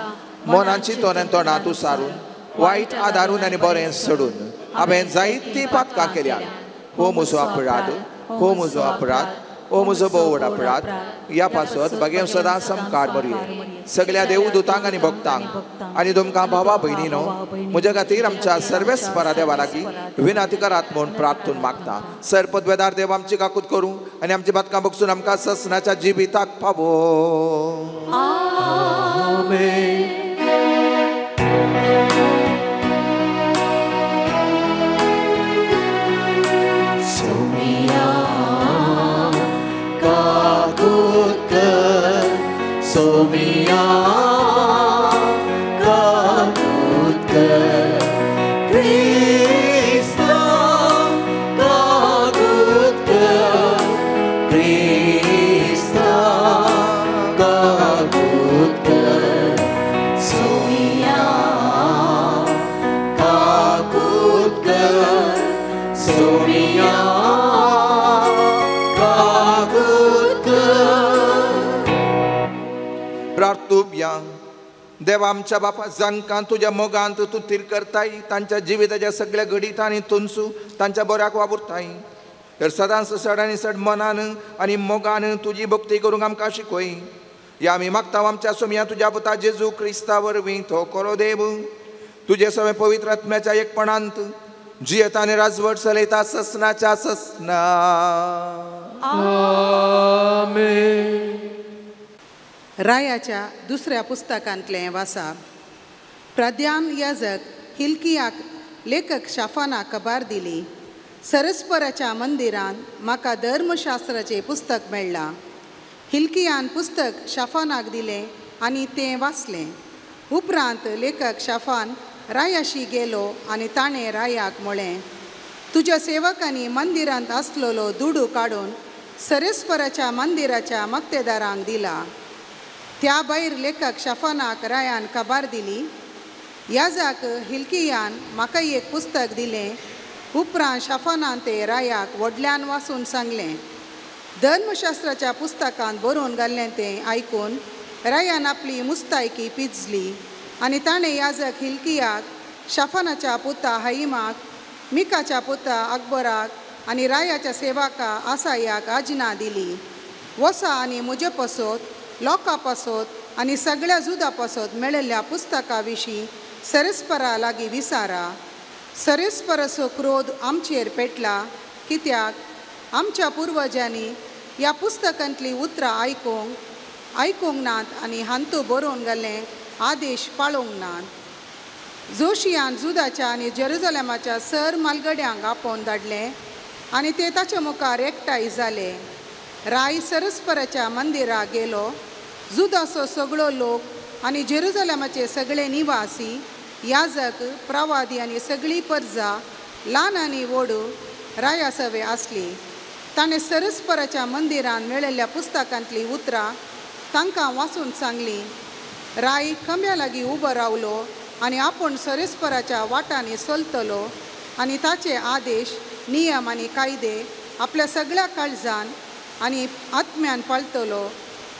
मनाची तोंडान तोंडांत उसारून वायट आदारून आनी बरें सोडून हांवें जायतीं पातकां केल्यात. हो म्हजो अपराध, हो म्हजो अपराध, हो म्हजो भोव व्हड अपराध. ह्या पासत बगें सदां समकार मरये सगळ्या देवदूतांक आनी भक्तांक आनी तुमकां भावा भयणीनो म्हज्या खातीर आमच्या सर्वेस्परा देवा लागीं विनंती करात म्हूण प्रार्थून मागता. सर पदवेदार देव आमची काकूत करूं आनी आमची बातकां बगसून आमकां ससनाच्या जिविताक पावो. आमेन. सोमिया काकूत कर, सोमिया काकूत कर, क्रिस्ता काकूत कर, क्रिस्ता काकूत कर, सोमिया काकूत कर, सोमिया काकूत कर. प्रार्थुया. देवा आमच्या बापा, जांकां तुज्या मोगांत तूं थीर करताय तांच्या जिविताच्या सगळ्या घडितांनी तुनसू तांच्या बऱ्याक वावुरताय तर सदांच सड आनी सड मनान आनी मोगान तुजी भक्ती करूंक आमकां शिकय. या आमी मागता आमच्या सोमया तुज्या पुता जेजू क्रिस्ता वरवीं तो करो देव तुजे सगळे पवित्र आत्म्याच्या एकपणांत जियेता आनी राजवट चलयता ससनाच्या ससना. आमेन. रायाच्या दुसऱ्या पुस्तकांतलें वासा. प्रधान याजक हिल्कियाक लेखक शाफानाक खबर दिली, सरस्पराच्या मंदिरांत म्हाका धर्मशास्त्राचें पुस्तक मेळ्ळां. हिल्कियान पुस्तक शाफानाक दिलें आनी तें वाचलें. उपरांत लेखक शाफान रायाशी गेलो आनी ताणें रायाक म्हळें, तुज्या सेवकांनी मंदिरांत आसलेलो दुडू काडून सरस्पराच्या मंदिराच्या मक्तेदारांक दिला. त्या भायर लेखक शाफानाक रायान खबर दिली, याजाक हिल्कियान म्हाका एक पुस्तक दिलें. उपरांत शाफानान तें रायाक व्हडल्यान वाचून सांगलें. धर्मशास्त्राच्या पुस्तकांत बरोवन घाल्लें तें आयकून रायान आपली मुस्तायकी पिजली आनी ताणें याजक हिल्कियाक, शाफानाच्या पुता हाईमाक, मिकाच्या पुता अकबराक आनी रायाच्या सेवका आसायाक आज्ञा दिली, वसा आनी म्हजे पासत, लोकां पासत आनी सगळ्या जुदा पासत मेळिल्ल्या पुस्तका विशीं सरस्परा लागीं विसारा. सरस्पराचो क्रोध आमचेर पेटला, कित्याक आमच्या पुर्वजांनी ह्या पुस्तकांतलीं उतरां आयकूंक नात आनी हांतू बरोवन घाल्ले आदेश पाळूंक नात. जोशियान जुदाच्या आनी जेरुजलेमाच्या सर मालगड्यांक आपोवन धाडले आनी ते ताच्या मुखार एकठांय जाले. राय सरस्पराच्या मंदिराक गेलो. जुदाचो सगळो लोक आनी जेरुजलेमाचे सगळे निवासी, याजक, प्रवादी आनी सगळी परजा, ल्हान आनी व्हड, राया सवे आसली. ताणें सरस्पराच्या मंदिरांत मेळिल्ल्या पुस्तकांतलीं उतरां तांकां वाचून सांगलीं. राय खंब्या लागीं उबो रावलो आनी आपूण सरस्पराच्या वाटांनी चलतलो आनी ताचे आदेश, नियम आनी कायदे आपल्या सगळ्या काळजान आनी आत्म्यान पाळटलो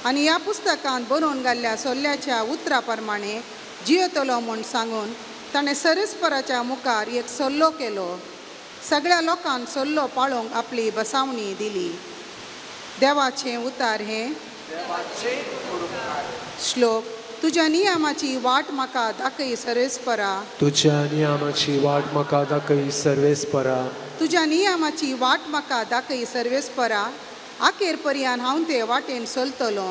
आनी ह्या पुस्तकांत बरोवन घाल्ल्या सोल्ल्याच्या उतरा प्रमाणे जियेतलो म्हूण सांगून ताणें सरस्पराच्या मुखार एक सल्लो केलो. सगळ्या लोकांक सल्लो पाळोवंक आपली बसावणी दिली. देवाचें उतार हें. श्लोक. तुज्या नियमाची वाट म्हाका दाखय सर्वेस्परा, तुज्या नियमाची वाट म्हाका दाखय सर्वेस्परा, तुज्या नियमाची वाट म्हाका दाखय सर्वेस्परा. आखेर पर्यान हांव ते वाटेन चलतलो.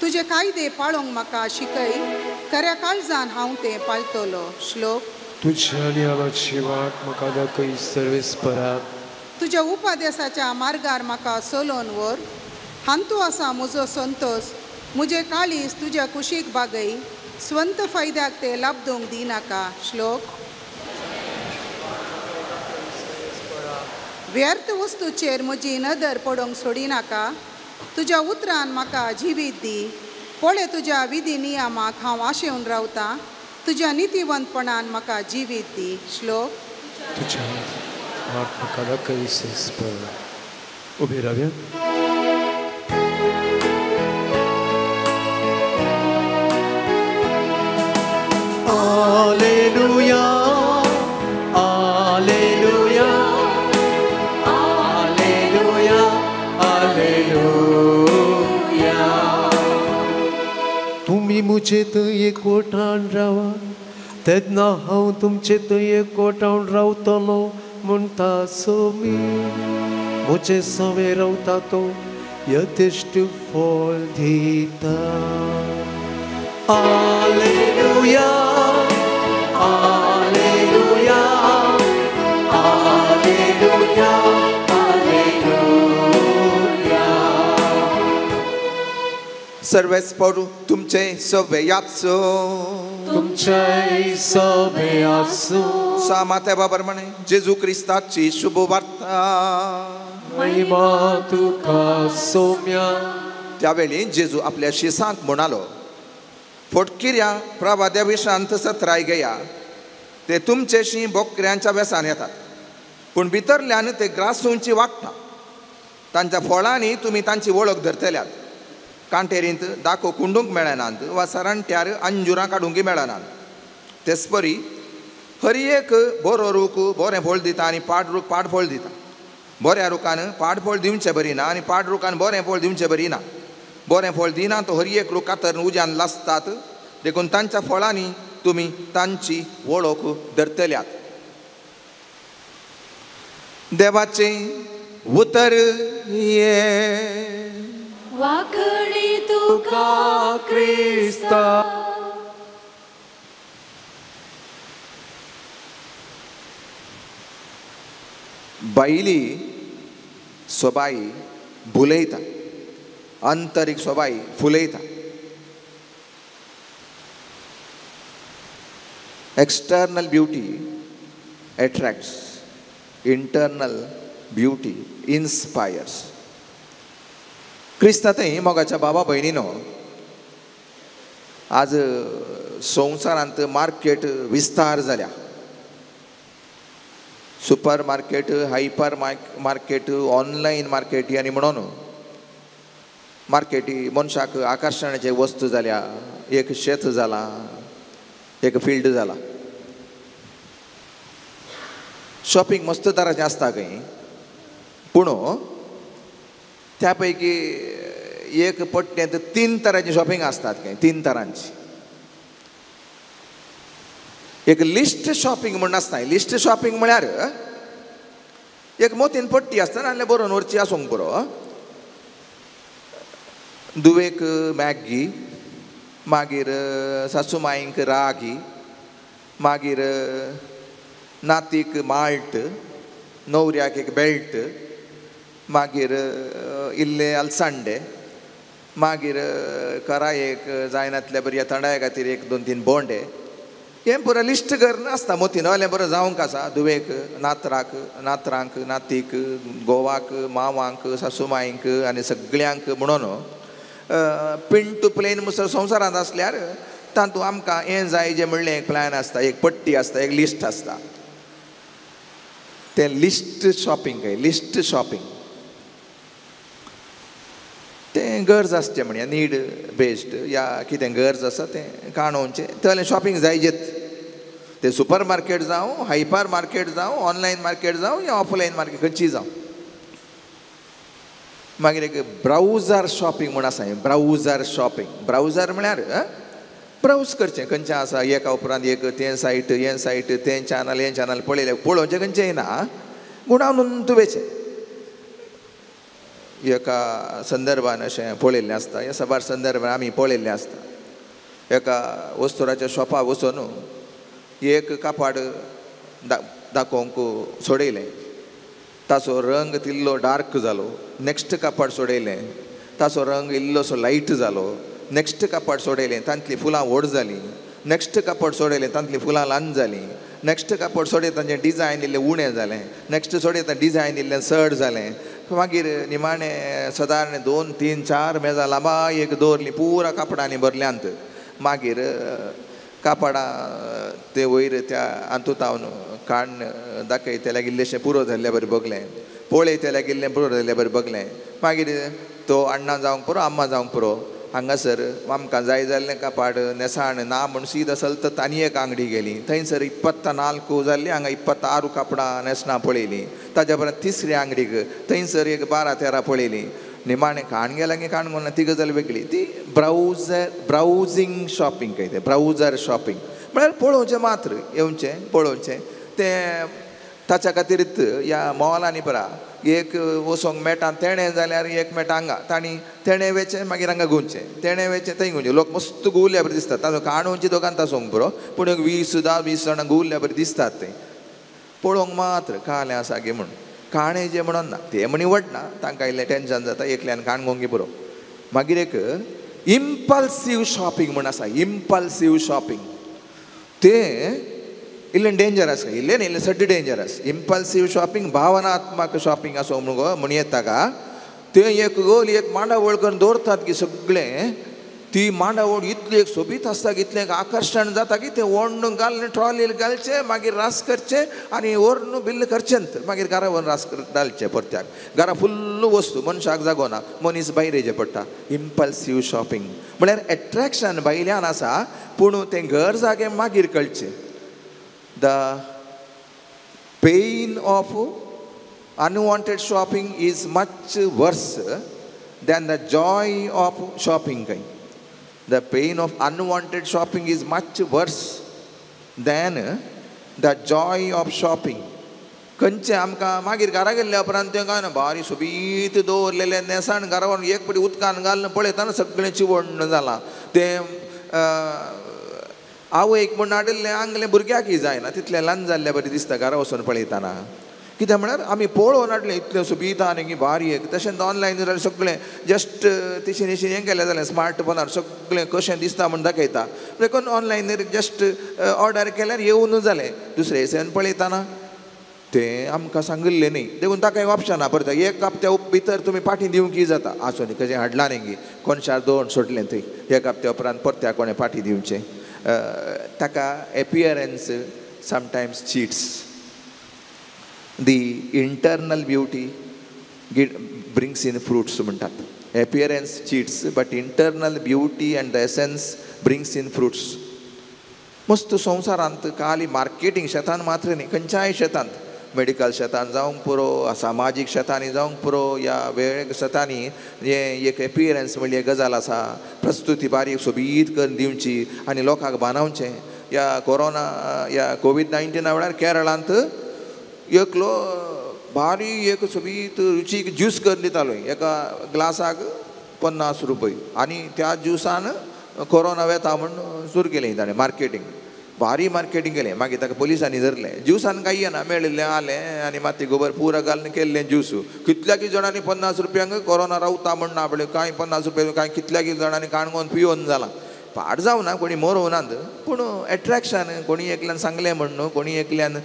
तुजे कायदे पाळोवंक म्हाका शिकय, खऱ्या काळजान हांव ते पाळटलो. श्लोक. तुज्या नियमाची वाट म्हाका दाखय सर्वेस्परा, तुज्या उपदेसाच्या मार्गार म्हाका चलोवन व्हर. हांतू आसा म्हजो संतोस, म्हजें काळीज तुज्या कुशीक बागय, स्वंत फायद्याक ते लाबदूंक दिनाका. श्लोक. व्यर्थ वस्तूचेर म्हजी नदर पडोवंक सोडिनाका. तुज्या उतरान म्हाका जिवीत दी. पळय तुज्या विधी नियमाक हांव आशेवन रावतां, तुज्या नितीवंतपणान म्हाका जिवीत दी. श्लोक. तुज्या वाट म्हाका दाखय सर्वेस्परा. उबे रावया. Alleluia, Alleluia, Alleluia, Alleluia. तुम्ही मुझे थंय एकवटान रावा, तेन्ना हांव तुमचे थंय एकवटान रावतलो म्हणटा सोमी. म्हजे सवे रावता तो यथेश्ट फळ दिता. Alleluia, Alleluia, Alleluia, Alleluia. सर्वेस्पर तुमचे सवे याचो, तुमचे सवे आसूं. सामात्या बाबा जेजू क्रिस्ताची शुभ वार्ता. महिमा तुका सोम्या. त्यावेळी जेजू आपल्या शिसांक म्हणालो, फोटकिऱ्या प्रवाद्या विशांत सत्राय गया, ते तुमचेशी बोकऱ्यांच्या वेसान येतात, पूण भितरल्यान ते ग्रासूंची वागता. तांच्या फळांनी तुमी तांची वळख धरतल्यात. कांटेरींत दाखो कुंडूंक मेळनात वा सरांट्यार अंजुरां काडूंक मेळनात. तेचपरी हर एक बरो रूख बरें फळ दिता आनी पाड रूख पाड फळ दिता. बऱ्या रुखान पाड फळ दिवचें बरी ना आनी पाड रुखान बरें फळ दिवचें बरी ना. बरें फळ दिना तो हर एक रूख कातर उज्यान लासतात. देखून तांच्या फळांनी तुमी तांची वळख धरतल्यात. देवाचें उतर ये. वाकडी तुका क्रिस्ता. बायली सोबाई भुलयता, आंतरीक सोबाई फुलयता. External beauty attracts, internal beauty inspires. क्रिस्ता थंय मोगाच्या बाबा भयणीनो, आज संवसारांत मार्केट विस्तार जाल्या. Super market, hyper market, online market आनी म्हणून मार्केटी मनशाक आकर्शणाचे वस्तू जाल्या. एक शेत जाला, एक फिल्ड जाला. शॉपिंग मस्त तराचें आसता खंय, पूण त्या पैकी एक पट्टेंत 3 तरांची शॉपिंग आसतात खंय, 3 तरांची. एक लिस्ट शॉपिंग म्हूण आसता. लिस्ट शॉपिंग म्हळ्यार एक मोतीन पट्टी आसता नाल्यार बरोवन व्हरची आसूंक पुरो. दुवेक मॅगी, मागीर सासू माईंक रागी, मागीर नातीक माल्ट, न्हवऱ्याक एक बेल्ट, मागीर इल्ले अलसांडे, मागीर करायेक जायनातल्या बऱ्या थंडाये खातीर 1 2 3 बोंडे. हें पुरो लिस्ट करून आसता मोतीन. जाल्यार बरो जावंक आसा दुवेक, नातराक, नातरांक, नातीक, गोवाक, मावांक, सासू माईंक आनी सगळ्यांक म्हणून पिन टू प्लेन मुसळ संवसारांत आसल्यार तातूंत आमकां हें जाय जें म्हणलें एक प्लॅन आसता, एक पट्टी आसता, एक लिस्ट आसता. तें लिस्ट शॉपिंग काय, लिस्ट शॉपिंग तें गरज आसचें म्हणया, नीड बेस्ड या कितें गरज आसा तें काणोवचें, तसलें शॉपिंग जायजेत. तें सुपर मार्केट जावं, हायपर मार्केट जावं, ऑनलायन मार्केट जावं या ऑफलायन मार्केट खंयची जावं. मागीर एक ब्रावजर शॉपिंग म्हूण आसा. ब्रावजर शॉपिंग, ब्रावजर म्हळ्यार ब्रावज करचें खंयचें आसा, एका उपरांत एक तें सायट, हें सायट, तें चॅनल, हें चॅनल पळयलें, पळोवचें खंयचें ना, गुणावन तुवेचें एका संदर्भान अशें पळयल्लें आसता. ह्या साबार संदर्भान आमी पळयल्लें आसता. एका वस्तुराच्या शॉपाक वचून एक कापाड दाखोवंक सोडयलें, ताचो रंग तिल्लो डार्क जालो. नेक्स्ट कापाड सोडयलें, ताचो रंग इल्लोसो लायट जालो. नेक्स्ट कापाड सोडयलें, तांतलीं फुलां व्हड जालीं. नेक्स्ट कापड सोडयलें, तांतलीं फुलां ल्हान जालीं. नेक्स्ट कापड सोडयता तांचें डिजायन इल्लें उणें जालें. नेक्स्ट सोडयता डिजायन इल्लें चड जालें. मागीर निमाणें सदारण 2 3 4 मेजां लांबाय एक दवरलीं, पुरा कापडांनी भरल्यांत. मागीर कापडां ते वयर त्या हातूंत काडून दाखयतल्याक इल्लेशें पुरो जाल्ल्या बरें बगलें, पळयतल्याक इल्लें पुरो जाल्ल्या बरें बगलें. मागीर तो अण्णा जावंक पुरो, अम्मा जावंक पुरो, हांगासर आमकां जाय जाल्लें कापाड नेसाण ना म्हूण सीद चलता आनी एक आंगडी गेली. थंयसर 24 जाल्ली, हांगा 26 कापडां न्हेसणां पळयलीं. ताज्या उपरांत तिसरी आंगडीक थंयसर एक 12 13 पळयलीं. निमाणें काण गेला की काण ना, ती गजाल वेगळी. ती ब्रावजींग शॉपिंग काय तें, ब्रावजर शॉपिंग म्हळ्यार पळोवचें मात्र, येवचें पळोवचें. तें ताच्या खातीरच ह्या मॉलांनी परा एक वचोंक मेळटा तेणें जाल्यार एक मेळटा हांगा, तांणी तेणें वेचें मागीर हांगा गुंवचें, तेणें वेचें थंय गुंवचें. लोक मस्त गुवल्या बरें दिसतात, ताचो काणूची दोगान तासोंक पुरो, पूण एक 20 10 20 जाणां गुवल्या बरें दिसतात. तें पळोवंक मात्र कालें आसा गे म्हूण, काणें जें म्हणून ना, तें म्हणी वडना, तांकां इल्लें टेंशन जाता, एकल्यान काणगोंगी पुरो. मागीर एक इम्पल्सीव शॉपिंग म्हूण आसा. इम्पल्सीव शॉपिंग तें इल्लें डेंजरस, इल्लें न्ही, इल्लें सड्ड डेंजरस. इम्पल्सीव शॉपिंग भावनात्मक शॉपिंग आसो म्हूण येता का तें. एक गोल एक मांडावळ करून दवरतात की सगळें, ती मांडावळ इतली एक सोबीत आसता की इतलें एक आकर्शण जाता की तें ओडून घालून ट्रॉलीर घालचें, मागीर रास करचें आनी व्हरून बिल्ल करचें, मागीर घरा व्हरून रास घालचें. परत्याक घरा फुल्ल वस्तू, मनशाक जागो ना, मनीस भायर येचें पडटा. इम्पल्सीव शॉपिंग म्हळ्यार एट्रेक्शन भायल्यान आसा, पूण तें घर जागे मागीर कळचें. The pain of unwanted shopping is much worse than the joy of shopping. The pain of unwanted shopping is much worse than the joy of shopping. खंयचें आमकां मागीर घरा गेल्ल्या उपरांत तें काय ना भारी सोबीत दवरलेलें न्हेसाण घरा व्हरून एक पटी उदकान घालून पळयतना सगळें चिवण जालां. तें आवयक म्हूण हाडिल्लें आंगलें भुरग्याकय जायना, तितलें ल्हान जाल्ल्या बरें दिसता घरा वचून पळयतना. कित्याक म्हळ्यार आमी पळोवन हाडलें इतलें सोबीत आनी बारीक एक तशेंच ऑनलायन जाल्यार सगळें जस्ट तिशेन तिशेन हें केलें जाल्यार स्मार्ट फोनार सगळें कशें दिसता म्हूण दाखयता. देखून ऑनलायन जस्ट ऑर्डर केल्यार येवन जालें. दुसरे दिसान पळयतना तें आमकां सांगिल्लें न्ही, देखून ताका एक ऑप्शन आहा परत एक हप्त्या भितर तुमी पाटी दिवंक की जाता. आसूं न्ही कशें हाडलां न्ही कोणशार दोन सोडलें थंय एक हप्त्या उपरांत परत्या कोणें पाटी दिवचें. ताका appearance sometimes cheats. The internal beauty brings in fruits म्हणटात. Appearance cheats but internal beauty and the essence brings in fruits. मस्त संवसारांत खाली मार्केटींग शेतान मात्र न्ही, खंयच्याय शेतांत, मेडिकल शेतान जावंक पुरो, सामाजीक शेतांनी जावंक पुरो, या वेगळ्या शेतांनी हें एक एपियरन्स म्हणली एक गजाल आसा. प्रस्तुती बारीक सोबीत करून दिवची आनी लोकांक बांदावचें. ह्या कोरोना ह्या कोवीड-19 वेळार केरळांत एकलो भारी एक सोबीत रुचीक ज्यूस करून दितालो, एका ग्लासाक 50 रुपये, आनी त्या ज्युसान कोरोना वेता म्हूण सुरू केलें ताणें मार्केटींग. भारी मार्केटींग केलें. मागीर ताका पोलिसांनी धरलें. ज्युसान कांय येना, मेळिल्लें आलें आनी माती गोबर पुरो घालून केल्लें ज्यूस. कितल्याकी जाणांनी 50 रुपयांक कोरोना रावता म्हूण ना पळय, कांय 50 रुपया कांय कितल्याकी जाणांनी काणकोण पियोन जालां. पाड जावना, कोणी मरोवनात, पूण एट्रेक्शन कोणी एकल्यान सांगलें म्हण न्हू, कोणी एकल्यान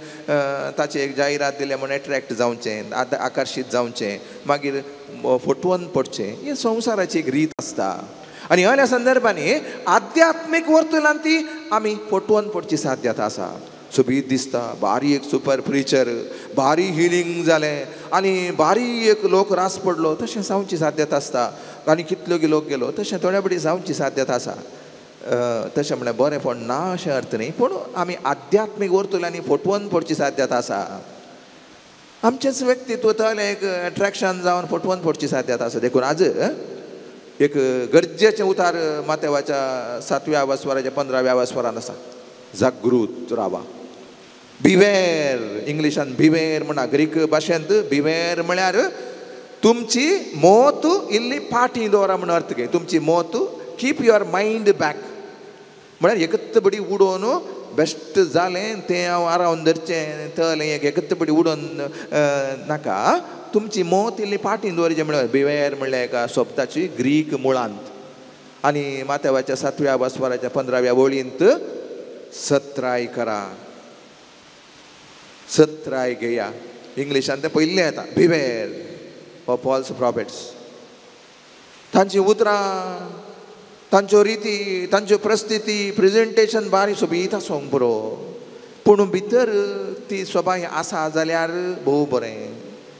ताचें एक जायरात दिलें म्हूण एट्रेक्ट जावचें, आकर्शीत जावचें, मागीर फटोवन पडचें. हें संवसाराची एक रीत आसता. आनी ह्या संदर्भांनी आध्यात्मीक वर्तुलान ती आमी फटोवन पडची साध्यता आसा. सोबीत दिसता, बारीक एक सुपर प्रिचर, भारी हिलींग जालें आनी बारीक एक लोक रास पडलो, तशें जावची साध्यता आसता. आनी कितलो लोक गेलो तशें थोड्या बडी जावची साध्यता आसा. तशें म्हणल्यार बरेंपण ना अशें अर्थ न्ही, पूण आमी आध्यात्मीक वर्तुलांनी फटोवन पडची साध्यता आसा. आमचेंच व्यक्तित्व तलें एक एट्रेक्शन जावन फटोवन पडची साध्यता आसा. देखून आज एक गरजेचें उतार मातेवाच्या 7व्या वस्वराच्या 15व्या वस्वरान आसा, जागृत रावा. बिवेर, इंग्लिशान बिवेर म्हणा, ग्रीक भाशेंत बिवेर म्हळ्यार तुमची मोत इल्ली फाटीं दवरा म्हूण अर्थ घे. तुमची मोत, कीप your mind back, म्हळ्यार एकत बडी उडोवन बेस्ट जालें तें हांव आरावन धरचें तलें एक एकत बडी उडोवन नाका, तुमची मोत इल्ली फाटीं दवरचें म्हळ्यार बिवेर म्हणल्यार एका शब्दाची ग्रीक मुळांत. आनी मातेवाच्या 7व्या वस्वराच्या 15व्या वळींत सत्राय करा, सत्राय घेया. इंग्लिशान तें पयलें येता बिवेर हो फॉल्स प्रॉफेट्स. तांची उतरां, तांच्यो रिती, तांच्यो प्रस्थिती, प्रेजेंटेशन बारीक सोबीत आसूंक पुरो, पूण भितर ती सोबाय आसा जाल्यार भोव बरें.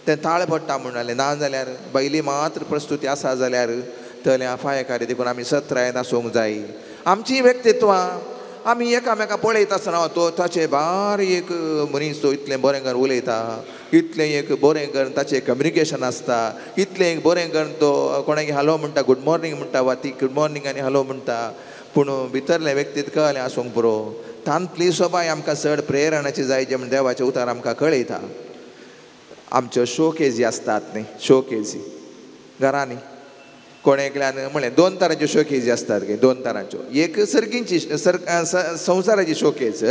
तें ताळ पडटा म्हूण जालें ना जाल्यार बायली मात्र प्रस्तुती आसा जाल्यार तलें अपायकारी. देखून आमी सत्रायेन आसूंक जाय. आमचीं व्यक्तित्वां आमी एकामेका पळयता आसतना तो ताचें बारीक मनीस तो इतलें बरें करून उलयता, इतलें एक बरें करून ताचें कम्युनिकेशन आसता, इतलें एक बरें करून तो कोणाक हॅलो म्हणटा, गूड मॉर्निंग म्हणटा, वा ती गूड मॉर्निंग आनी हॅलो म्हणटा, पूण भितरलें व्यक्तित्व कळ्ळें आसूंक पुरो. तांतली सोबाय आमकां चड प्रेरणाची जाय, जें म्हण देवाचें उतार आमकां कळयता. आमच्यो शोकेजी आसतात न्ही, शोकेजी घरांनी कोण एकल्यान म्हणलें 2 तरांच्यो शोकेजी आसतात गे, 2 तरांच्यो, एक सर्गींची संवसाराची शोकेज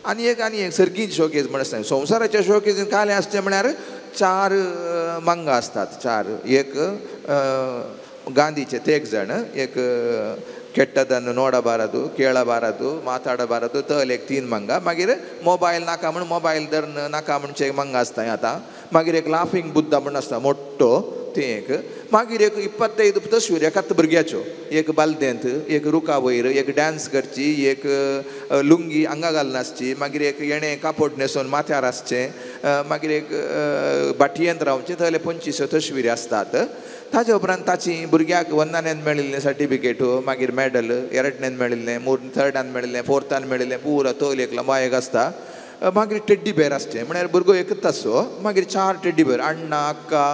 आनी एक आनी एक सर्गींची शोकेज म्हण आसता. संवसाराच्या शोकेजीन कालें आसचें म्हळ्यार 4 मांगां आसतात, 4, एक गांधीचे ते एक जाण, एक ಕೆಟ್ಟದನ್ನು ನೋಡಬಾರದು, ಕೇಳಬಾರದು, ಮಾತಾಡಬಾರದು, ತಲ್ एक 3 ಮಂಗ. मागीर मोबायल नाका म्हूण मोबायल धर नाका म्हणचे एक मंग आसता आतां. मागीर एक लाफिंग बुद्धा म्हूण आसता मोठो, तें एक. मागीर एक 25 तस्वीर एकाच भुरग्याच्यो, एक बालदेंत, एक रुखा वयर, एक डांस करची, एक लुंगी आंगा घालून आसची, मागीर एक येणें कापड न्हेसून माथ्यार आसचें, मागीर एक भाटयेंत रावचें, थंय 25 तस्वीरी आसतात. ताजे उपरांत ताची भुरग्याक 1न्यान मेळिल्लें सर्टिफिकेट, मागीर मॅडल, 2न्यान मेळिल्लें, 3र्डान मेळिल्लें, 4थान मेळिल्लें, पुरो तोल एक लंबायक आसता. मागीर टेड्डी बेर आसचें, म्हळ्यार भुरगो एकच आसचो, मागीर 4 टेड्डी बेर, अण्णा, अक्का,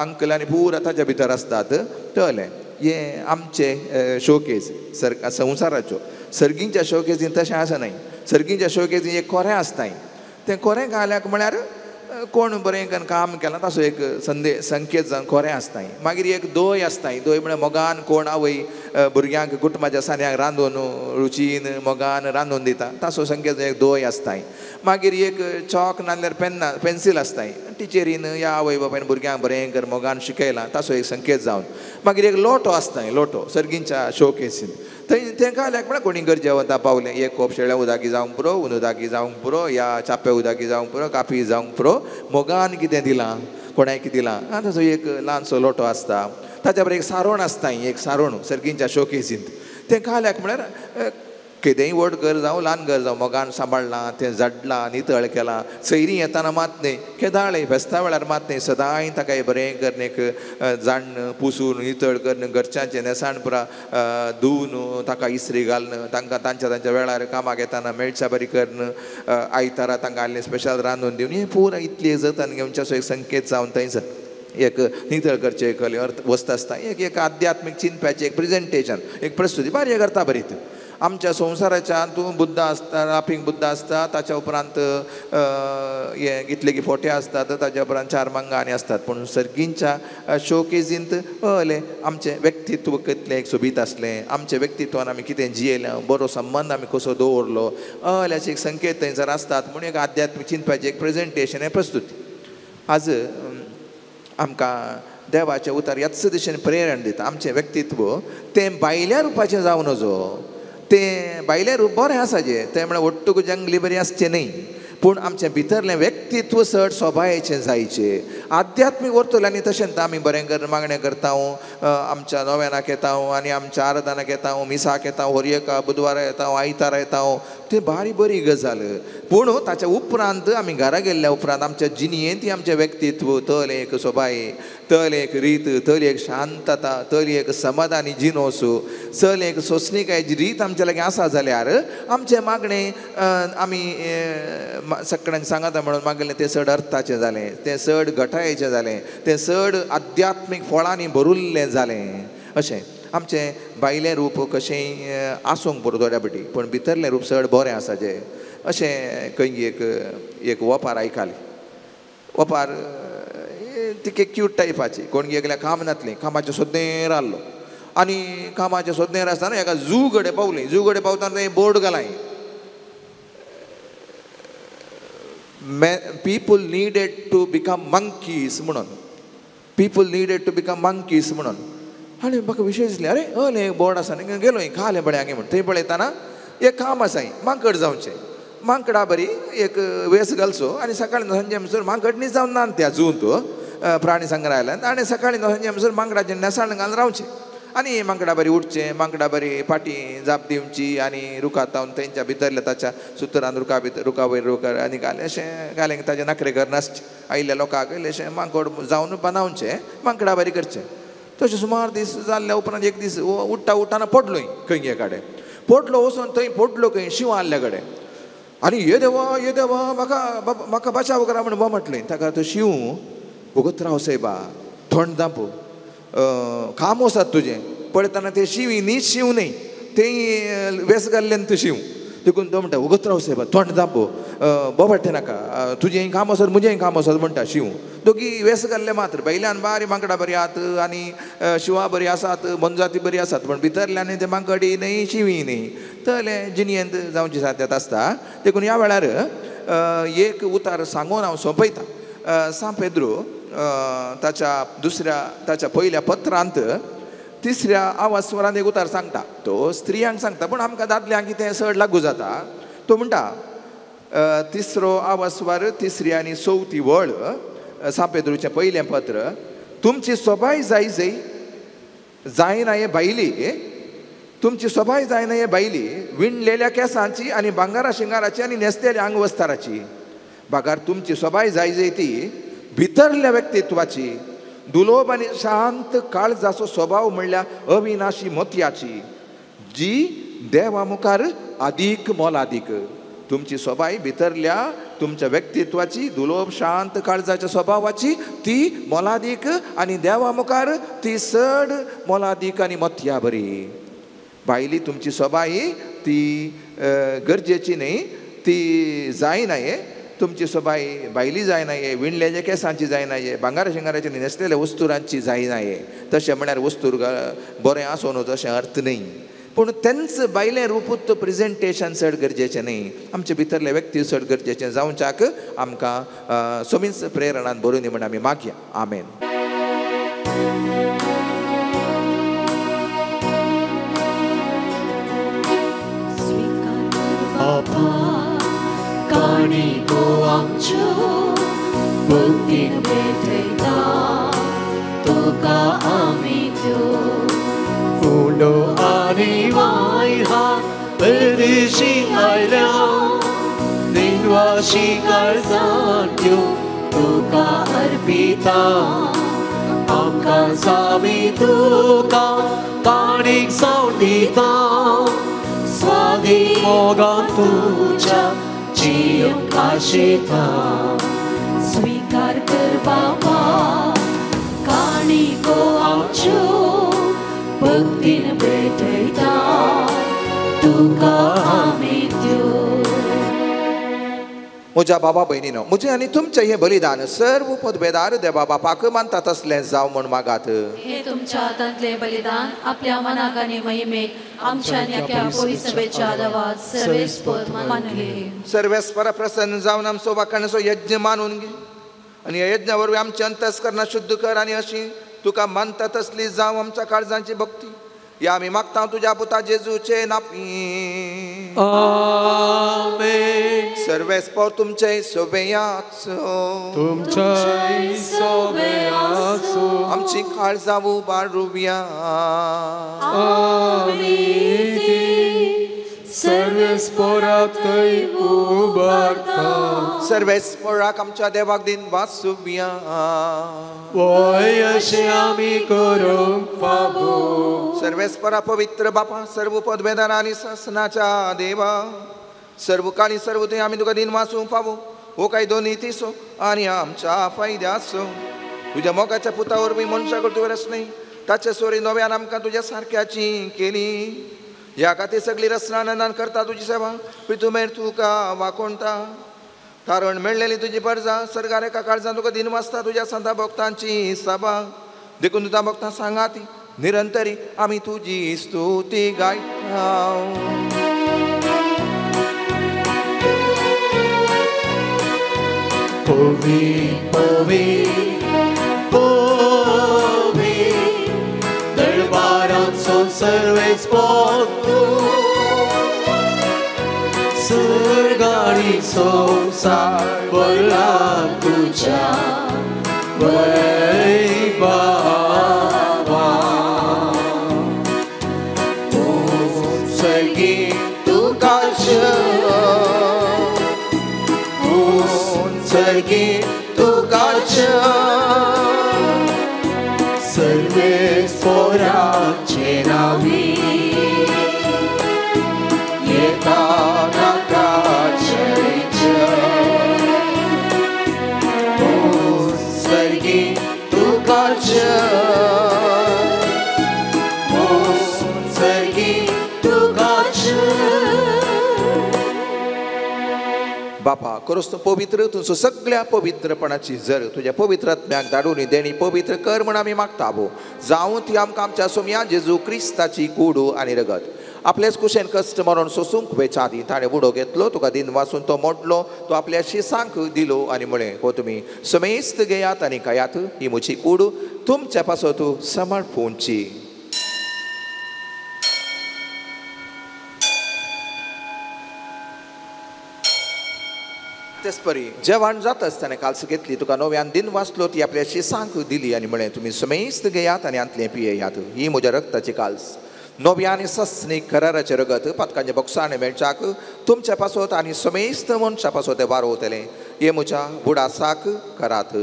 अंकल आनी पुरा ताच्या भितर आसतात. तलें हें आमचें शोकेज सर संवसाराच्यो. सर्गींच्या शोकेजीन तशें आसनाय. सर्गींच्या शोकेजीन एक कोरें आसताय, तें कोरें घाल्याक म्हळ्यार कोण बरें करून काम केलां ताचो एक संदेश संकेत जावन खोरें आसताय. मागीर एक दोय आसताय. दोय म्हळ्यार मोगान कोण आवय भुरग्यांक कुटुंबाच्या सान्यांक रांदून रुचीन मोगान रांदून दिता ताचो संकेत एक दोय आसताय. मागीर एक चॉक नाल्यार पेन्ना पेन्सील आसताय. टिचरीन या आवय बापायन भुरग्यांक बरें कर मोगान शिकयलां ताचो एक संकेत जावन. मागीर एक लोटो आसताय. लोटो सर्गींच्या शोकेसीन थंय तें घाल्याक म्हळ्यार कोणी गरजे वता पावलें एक कोप शेळ्या उदाकी जावंक पुरो, उदाकी जावंक पुरो, या चाप्या उदाकी जावंक पुरो, काफी जावंक पुरो, मोगान कितें दिलां कोणाक दिलां ताचो एक ल्हानसो लोटो आसता. ताच्या बरोबर एक सारोण आसता. एक सारोण सर्गींच्या शोकेसींत तें घाल्याक म्हळ्यार केदेंय व्हड घर जावं ल्हान घर जावं मोगान सांबाळ्ळां तें झडलां नितळ केलां. सैरी येताना मात न्हय केदाळें फेस्ता वेळार मात न्हय सदांय ताका बरें करून एक जाण्ण पुसून नितळ करून घरच्यांचें न्हेसाण पुरा धुवन ताका इस्त्री घालून तांकां तांच्या तांच्या वेळार कामाक येताना मेळच्या बरी करून आयतारा तांकां आयलें स्पेशल रांदून दिवन हें पुरा इतलें जतन घेवचें असो एक संकेत जावन थंयसर एक नितळ करचें एक अर्थ वस्त आसता. एक एक आध्यात्मीक चिंतपाचें एक प्रेजेंटेशन एक प्रस्तुती बारी करता बरी. आमच्या संवसाराच्या तूं बुद्ध आसता, राफींग बुद्ध आसता, ताच्या उपरांत हे कितले की फोटे आसतात, ताच्या उपरांत चार मांगां आनी आसतात. पूण सर्गींच्या शोकेजींत अलें आमचें व्यक्तित्व कितलें एक सोबीत आसलें, आमचें व्यक्तित्वान आमी कितें जियेलें, बरो संबंद आमी कसो दवरलो अल्याचे एक संकेत थंयसर आसतात. म्हणून एक आध्यात्मीक चिंतपाचें एक प्रेजेंटेशन हें प्रस्तुती. आज आमकां देवाचें उतर ह्याच दिशेन प्रेरण दिता. आमचें व्यक्तित्व तें भायल्या रुपाचें जावं नजो. तें भायलें रूप बरें आसा जें तें म्हळ्यार ಒಟ್ಟುಗು जंगली बरी आसचें न्हय, पूण आमचें भितरलें व्यक्तित्व चड सोबायेचें जायचें. आध्यात्मीक व्हरतलें आनी तशेंच आमी बरें कर मागणें करता, आमच्या नोवेनाक येता आनी आमच्या आराधनाक येता, मिसाक येता, होरयेका बुधवारा येता, आयतारा येता, तें बारी बरी गजाल. पूण ताच्या उपरांत आमी घरा गेल्ल्या उपरांत आमच्या जिणयेंत ती आमचें व्यक्तित्व तल एक सोबाय, तल एक रीत, तल एक शांतता, तल एक समाधानी जिनोस, चल एक सोंसणीकायेची रीत आमच्या लागीं आसा जाल्यार आमचें मागणें आमी सगळ्यांक सांगता म्हणून मागलें तें चड अर्थाचें जालें, तें चड घटायेचें जालें, तें चड आध्यात्मीक फळांनी भरुल्लें जालें. अशें आमचें भायलें रूप कशेंय आसूंक पुरो थोड्या पटी, पूण भितरलें रूप चड बरें आसा जें. अशें खंय एक एक वोपार आयकाली. वोपार तिके क्यूट टायपाची. कोण एकल्या काम नातलें, कामाचें सोदनेर आहलो आनी कामाचें सोदनेर आसतना एका जू कडेन पावलें. जू कडेन पावतना थंय बोर्ड घालाय, people needed to become monkeys म्हणून. People needed to become monkeys म्हणून. आनी म्हाका विशय दिसलें, अरे हय एक बोर्ड आसा न्ही, गेलो घालें पळय हांगे म्हण. थंय पळयतना एक काम आसा, मांकड जावचें, मांकडा बरी एक वेस घालचो आनी सकाळीं सांजे म्हणसर मांकड न्ही जावन ना त्या जूंत प्राणी संग्रहालयांत, आनी सकाळीं सांजे म्हणसर मांकडाचें न्हेसाण घालून रावचें आनी मांकडा बरी उठचें, मांकडा बरी फाटी जाप दिवची आनी रुखा तावन तेंच्या भितरल्या ताच्या सुत्रान रुखा भितर रुखा वयर रुखा आनी घालें अशें घालें ताचें नखरे कर नासचें आयिल्ल्या लोकांक अशें मांकड जावन बनावचें, मांकडा बरी करचें. तशें सुमार दीस जाल्ल्या उपरांत एक दीस उठ्ठा उठ्ठाना पडलो खंय कडेन पडलो, वचून थंय पडलो खंय शिंव आहल्या कडेन. आनी ये देवा ये देवा म्हाका म्हाका बचाव करा म्हण म्हटलें. ताका तो शिंव वगत राव सायबा, थंड दांपो काम वसात तुजें. पळयतना तें शिंव न्ही शिंव न्हय, तें वेस घाल्लें तूं शिंव. देखून तो म्हणटा वगत राव सायबा, थंड दांपो, बोबाटे नाका, तुजें काम आसत म्हजेंय काम आसत म्हणटा शिंव. दोगी वेस घाल्ले मात्र भायल्यान बारी मांकडां बरी आहात आनी शिंवा बरी आसात, मोनजाती बरी आसात, पूण भितरल्यान ते मांकडी न्हय शिंवी न्हय. तले जिणयेंत जावची साध्यत आसता. देखून ह्या वेळार एक उतार सांगून हांव सोंपयतां. सांत पेद्रो ताच्या दुसऱ्या ताच्या पयल्या पत्रांत तिसऱ्या आवाजस्वरांत एक उतार सांगता. तो स्त्रियांक सांगता पूण आमकां दादल्यांक तें चड लागू जाता. तो म्हणटा तिसरो आवाजस्वर तिसरी आनी चवथी वळ सांत पेद्रूचें पयलें पत्र, तुमची सोबाय जाय जय जायना हे बायली, तुमची सोबाय जायना हे बायली विणलेल्या केंसांची आनी भांगरा शिंगाराची आनी न्हेसलेल्या आंगवस्ताराची, बागार तुमची सोबाय जाय जय ती भितरल्या व्यक्तित्वाची, दुलोब आनी शांत काळजाचो स्वभाव म्हणल्यार अविनाशी मोतयाची, जी देवा मुखार आदीक मोलादीक. तुमची सोबाय भितरल्या तुमच्या व्यक्तित्वाची, दुलोब शांत काळजाच्या स्वभावाची, ती मोलादीक आनी देवा मुखार ती चड मोलादीक आनी मोतया बरी. बायली तुमची सोबाय ती गरजेची न्हय, ती जायना. तुमची सोबाय भायली जायना ये, विणल्याच्या केंसांची जायना ये, भांगार शिंगाराचे न्हेसलेल्या वस्तुरांची जायना ये. तशें म्हळ्यार वस्तूर बरें आसूं न्हू तशें अर्थ न्ही, पूण तेंच भायलें रुपूत प्रेजेंटेशन चड गरजेचें न्ही, आमचे भितरले व्यक्ती चड गरजेचें जावच्याक आमकां सोमीच प्रेरणान भरून दी म्हण आमी मागया. आमेन. काणिको आमच्यो भक्तीन भेटयता तुका आमी त्यो उंडो आनी वायहा परदेशी आयल्या दिनवाशी काळजांत्यो तुका अर्पिता आमकां सामी तुका काणीक जावन दिता स्वादी मोगान तुज्या जियोंक आशेता. स्वीकार कर बाबा काणिको आमच्यो भक्तीन भेटयता तुका आमी त्यो. म्हज्या बाबा भयणीनो, म्हजें आनी तुमचें हें बलिदान सर्व पदवेदार देवा बापाक मानता तसलें जावं म्हूण मागात. हे तुमच्या हातांतलें बलिदान आपल्या मनाक आनी महिमेक आमच्या आनी आपल्या पवित्र आदावात सर्वेस्पर मानून घे. सर्वेस्पर प्रसन्न जावन आमचो वाखाणचो यज्ञ मानून घे आनी ह्या यज्ञा वरवीं आमचें अंतस्करणां शुद्ध कर आनी अशी तुका मानता तसली जावं आमच्या काळजांची भक्ती. या आमी मागता तुज्या पुता जेजूचे नापी. आमेन. सर्वेस्पर तुमचे सोबेयाचो तुमच्याय सोबेयाचो आमची काळजां उबारुया. आमी ती सर्वेस्पराक थंय उबारता. सर्वेस्पराक आमच्या देवाक दिन वासुया. वय अशें आमी करूंक फावो. सर्वेस्परा पवित्र बापा, सर्व पदवेदार आनी सासनाच्या देवा, सर्व काळी सर्व थंय आमी तुका दिन वासूंक फावो. हो काय दोनी तिसो आनी आमच्या फायद्याचो तुज्या मोगाच्या पुता वरवीं मनशा तुवें रचली ताचे सोरी नव्यान आमकां तुज्या सारक्याची केली. ह्या खातीर सगळी रचना आनंदान करता तुजी सेवा पितुमेर तुका वाकोणता. कारण मेळ्ळेली तुजी परजा सर्गार एका काळजान तुका दिन वाचता तुज्या संता भक्तांची सभा. देखून तुजा भक्तां सांगा ती निरंतरी आमी तुजी स्तुती गायता. पवी पवी पवी दरबाराचो सर्वेस्पर तूं सर्गारी संवसार भरला तुज्या वैभवान. तूं सर्गी तुका सर्गी तुका सर्वेस्पराचे नांवी येता नाका जय जय. तूं सर्गी तुका तूं सर्गी तुका. बापा करोस तूं पवित्र तुजो सगळ्या पवित्रपणाची जर तुज्या पवित्र आत्म्याक धाडून देणी पवित्र कर म्हण आमी मागता भो. जावं ती आमकां आमच्या सोमया जेजू क्रिस्ताची कुडू आनी रगत. आपल्याच कुशेन कश्ट मरण सोसूंक वेच्या आदीं ताणें उडो घेतलो, तुका दिन वासून तो मोडलो, तो आपल्या शिसांक दिलो आनी म्हळें, हो तुमी समेस्त घेयात आनी खायात, ही म्हजी कूड तुमच्या पासत समर्पूंची. तेचपरी जेवण जाता आसतना कालस घेतली, तुका नव्यान दिन वाचलो, ती आपल्या शिसांक दिली आनी म्हळें, तुमी समेस्त घेयात आनी हांतलें पियेयात, ही म्हज्या रक्ताची काल्स नव्या आनी सस्नीक कराराचें रगत पातकांच्या बोक्साणे मेळच्याक तुमच्या पासत आनी समेस्त मनशा पासत तें वारोवतलें. हें म्हज्या बुडासाक करात.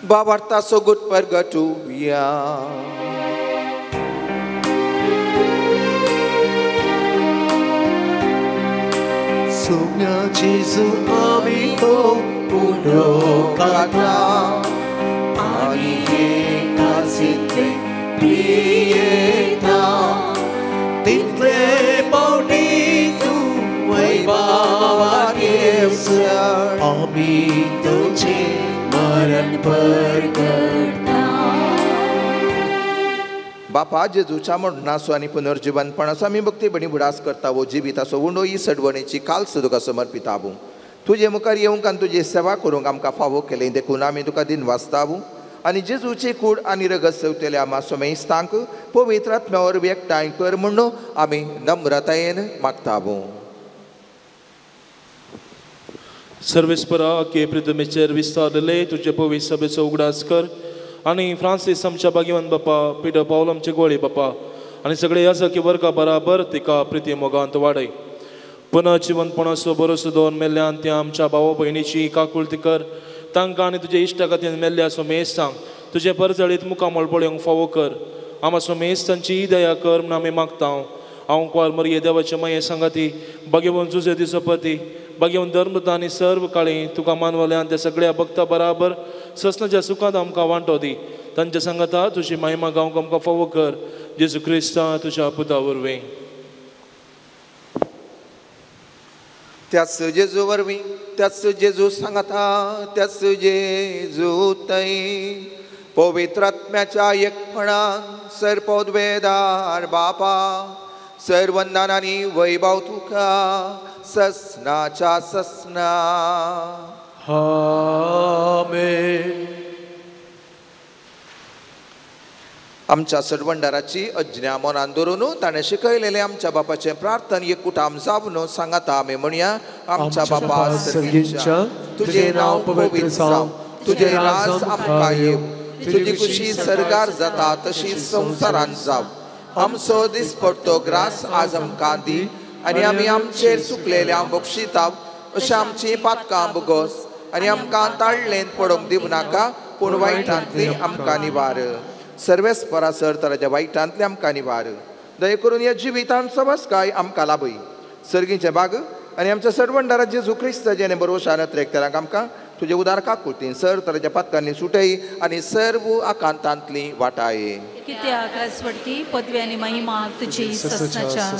बाबार्ता सोगूट परगटुया. Soumya Jesu amigo uno kata ani kasama. जितले प्रियेता तितले पावटी तूं वैभावान येवसर आमी तुजें मरण परगटता. बापा जेजूच्या मरणाचो आनी पुनर्जिवनपणाचो आमी भक्तीपणी उगडास करता वो जिविताचो उंडो ही सडवणेची कालस तुका समर्पिता. तुजे मुखार येवंक आनी तुजी सेवा करूंक आमकां फावो केलें देखून आमी तुका दिनवासतावू आनी जेजूची कूड आनी रगत सेवतल्या आमा सोमेस्तांक पवित्र आत्म्या वरवीं एकठांय कर म्हणून आमी नम्रतायेन मागतावू. सर्वेस्परा के प्रितमेचेर विस्तारले तुजे पवित्र सभेचो उगडास कर आनी फ्रांसीस आमच्या भाग्यवंत बापा, पिटर पावल आमचे गोळे बापा आनी सगळे याजकी वर्गा बराबर तिका प्रिती मोगांत वाडय. पुनः जिवनपणाचो भरोसो दवरून मेल्ल्यान त्या आमच्या भावा भयणीची काकुळती कर. तांकां आनी तुजे इश्टा खातीर मेल्ल्या सोमेस्तांक तुजे परजळीत मुखामळ पळोवंक फावो कर. आमा सोमेस्तांची दया कर म्हूण आमी मागता. हांव कुवार मरये देवाचे माये सांगाती भाग्यवंत जुजे दिसपती भाग्यवंत धर्मता आनी सर्व काळी तुका मानवल्यान त्या सगळ्या भक्ता बराबर ससनाच्या सुखांत आमकां वांटो दी. तांच्या सांगाता तुजी महिमा गावंक आमकां फावो कर. जेजू क्रिस्ता तुज्या पुता वरवीं. त्याच जेजू वरवीं, त्याच जेजू सांगाता, त्याच जेजू तय पवित्र आत्म्याच्या एकपणान सर्पोद्वेदार बापा सर्वंदान आनी वैभव तुका ससनाच्या ससना. आमेन. आमच्या सरवंडाराची अज्ञा मनान धरून ताणें शिकयलेलें आमच्या बापाचें प्रार्थन एकूटाम जावन सांगाता आमी म्हणया. आमच्या बापा सर्गीच्या, तुजें नांव पवित्र जावं, तुजें राज आमकां येवं, तुजी खुशी सर्गार जाता तशी संवसारान जावं. आमचो दिसपडतो ग्रास आज आमकां दी आनी आमी आमचेर चुकलेल्या बक्षिताव अशें आमची पातकां भोगोस आनी आमकां ताळलेन पडोवंक दिवं नाका, पूण वायटांतली आमकां निवार. सर्वेस्परा सर तराच्या वायटांतली आमकां निवार. दया करून ह्या जिवितांत सवस्काय आमकां लाभय. सर्गीचें बाग आनी आमच्या सरवंडारा जेजू क्रिस्त जेणे बरोवशान त्रेकतरांक आमकां तुजे उदार काकुळतीन सर तराच्या पातकांनी सुटय आनी सर्व आकांतांतली वाटाय. कित्याक राजवटकी पदवी आनी महिमा तुजी ससनाच्या.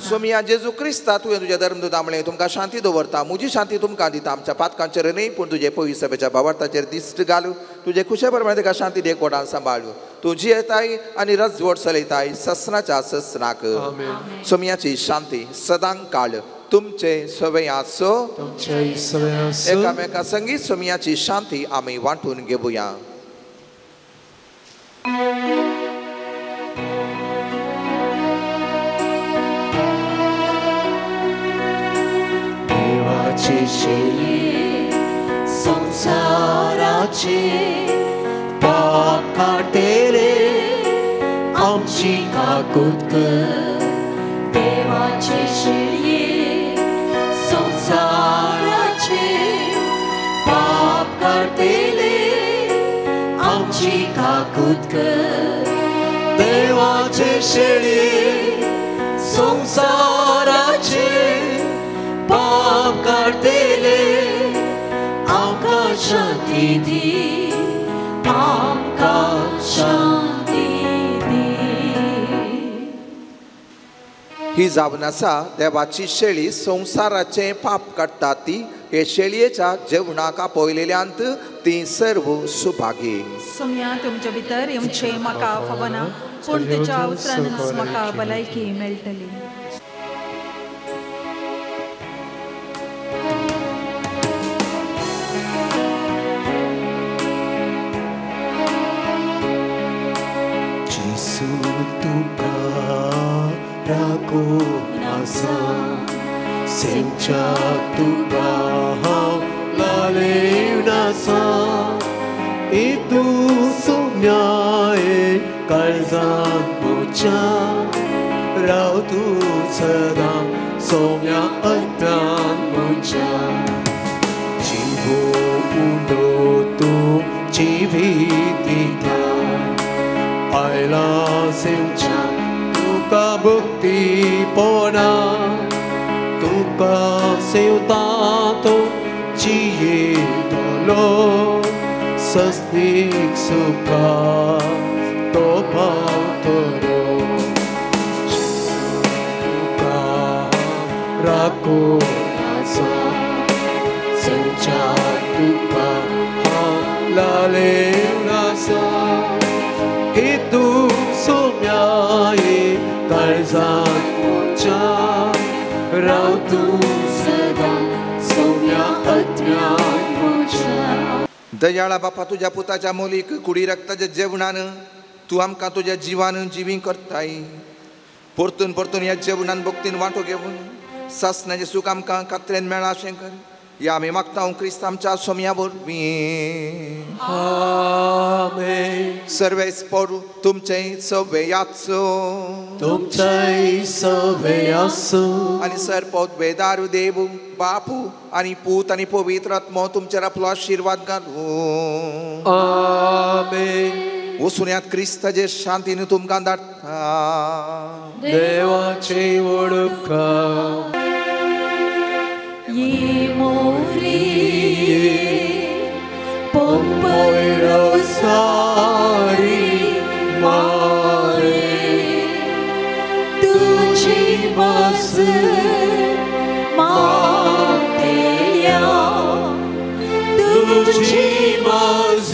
सोमिया जेजू क्रिस्ता तुवें तुज्या धर्मदूता म्हणलें तुमकां शांती दवरता, म्हजी शांती तुमकां दिता. आमच्या पातकांचेर न्हय पूण तुजे पवित्र सभेच्या भावार्थाचेर दिश्ट घालू. तुजे खुशे प्रमाणे ताका शांती दे कोडान सांबाळू. तूं जियेताय आनी रजवट चलयताय ससनाच्या ससनाक. सोमियाची शांती सदां काळ तुमचे सवय आसो. एकामेका संगीत सोमियाची शांती आमी वांटून घेवया. देवाचे शेळये संवसाराचे पाप काडटले आमची काकूत कर. देवाचे शेळये संवसाराचे पाप काडटले आमची काकूत कर. देवाचे शेळये संवसाराचे पाप काडटले आमकां शांती दी, आमकां शांती दी. ही जावन आसा देवाची शेळी संवसाराचें पाप काडटा ती. हे शेळयेच्या जेवणाक आपयलेल्यांत ती सर्व सुभागी. सोम्या तुमच्या भितर येवचें म्हाका फावना, पूण तुज्या उतरानच म्हाका भलायकी मेळटली. जेजू तुका राखून आसा, सेवच्याक तुका हांव लालेवन आसा. तूं सोम्या काळजांत म्हज्या राव तूं सदां सोम्या आत्म्यान म्हज्या. जिवो उंडो तूं जिवीत दिता आयला सेवच्या तुका भक्तीपणा. तुका सेवता तो जियेतलो सस्तीक सुखा तो पावतलो तुका राखून आसा संचार तुका हांव लालेवन आसा इतू सोम्याये काळजान म्हज्या राव तूं सदां सोम्या आत्म्यान म्हज्या. दयाळा बापा तुज्या पुताच्या मोलीक कुडी रक्ताच्या जेवणान तूं आमकां तुज्या जिवान जिवी करताय. परतून परतून ह्या जेवणान भक्तीन वांटो घेवन सासणाचें सूख आमकां कात्रेन मेळ्ळां अशें कर. ह्या आमी मागता क्रिस्त आमच्या सोम्या वरवीं. आमेन. सर्वेस्पर तुमचें सवे आसूं तुमचें सवे आसूं आनी सरपोत वेदारू देव बापू आनी पूत आनी पवित्र आत्मो तुमचेर आपलो आशिर्वाद घालूं. आमेन. वसुन्यात क्रिस्ताचे शांतीन तुमकां धाडटा. देवाची वळख Ye Pompoi Rosari Mare Tuji Mas Matelia Tuji Mas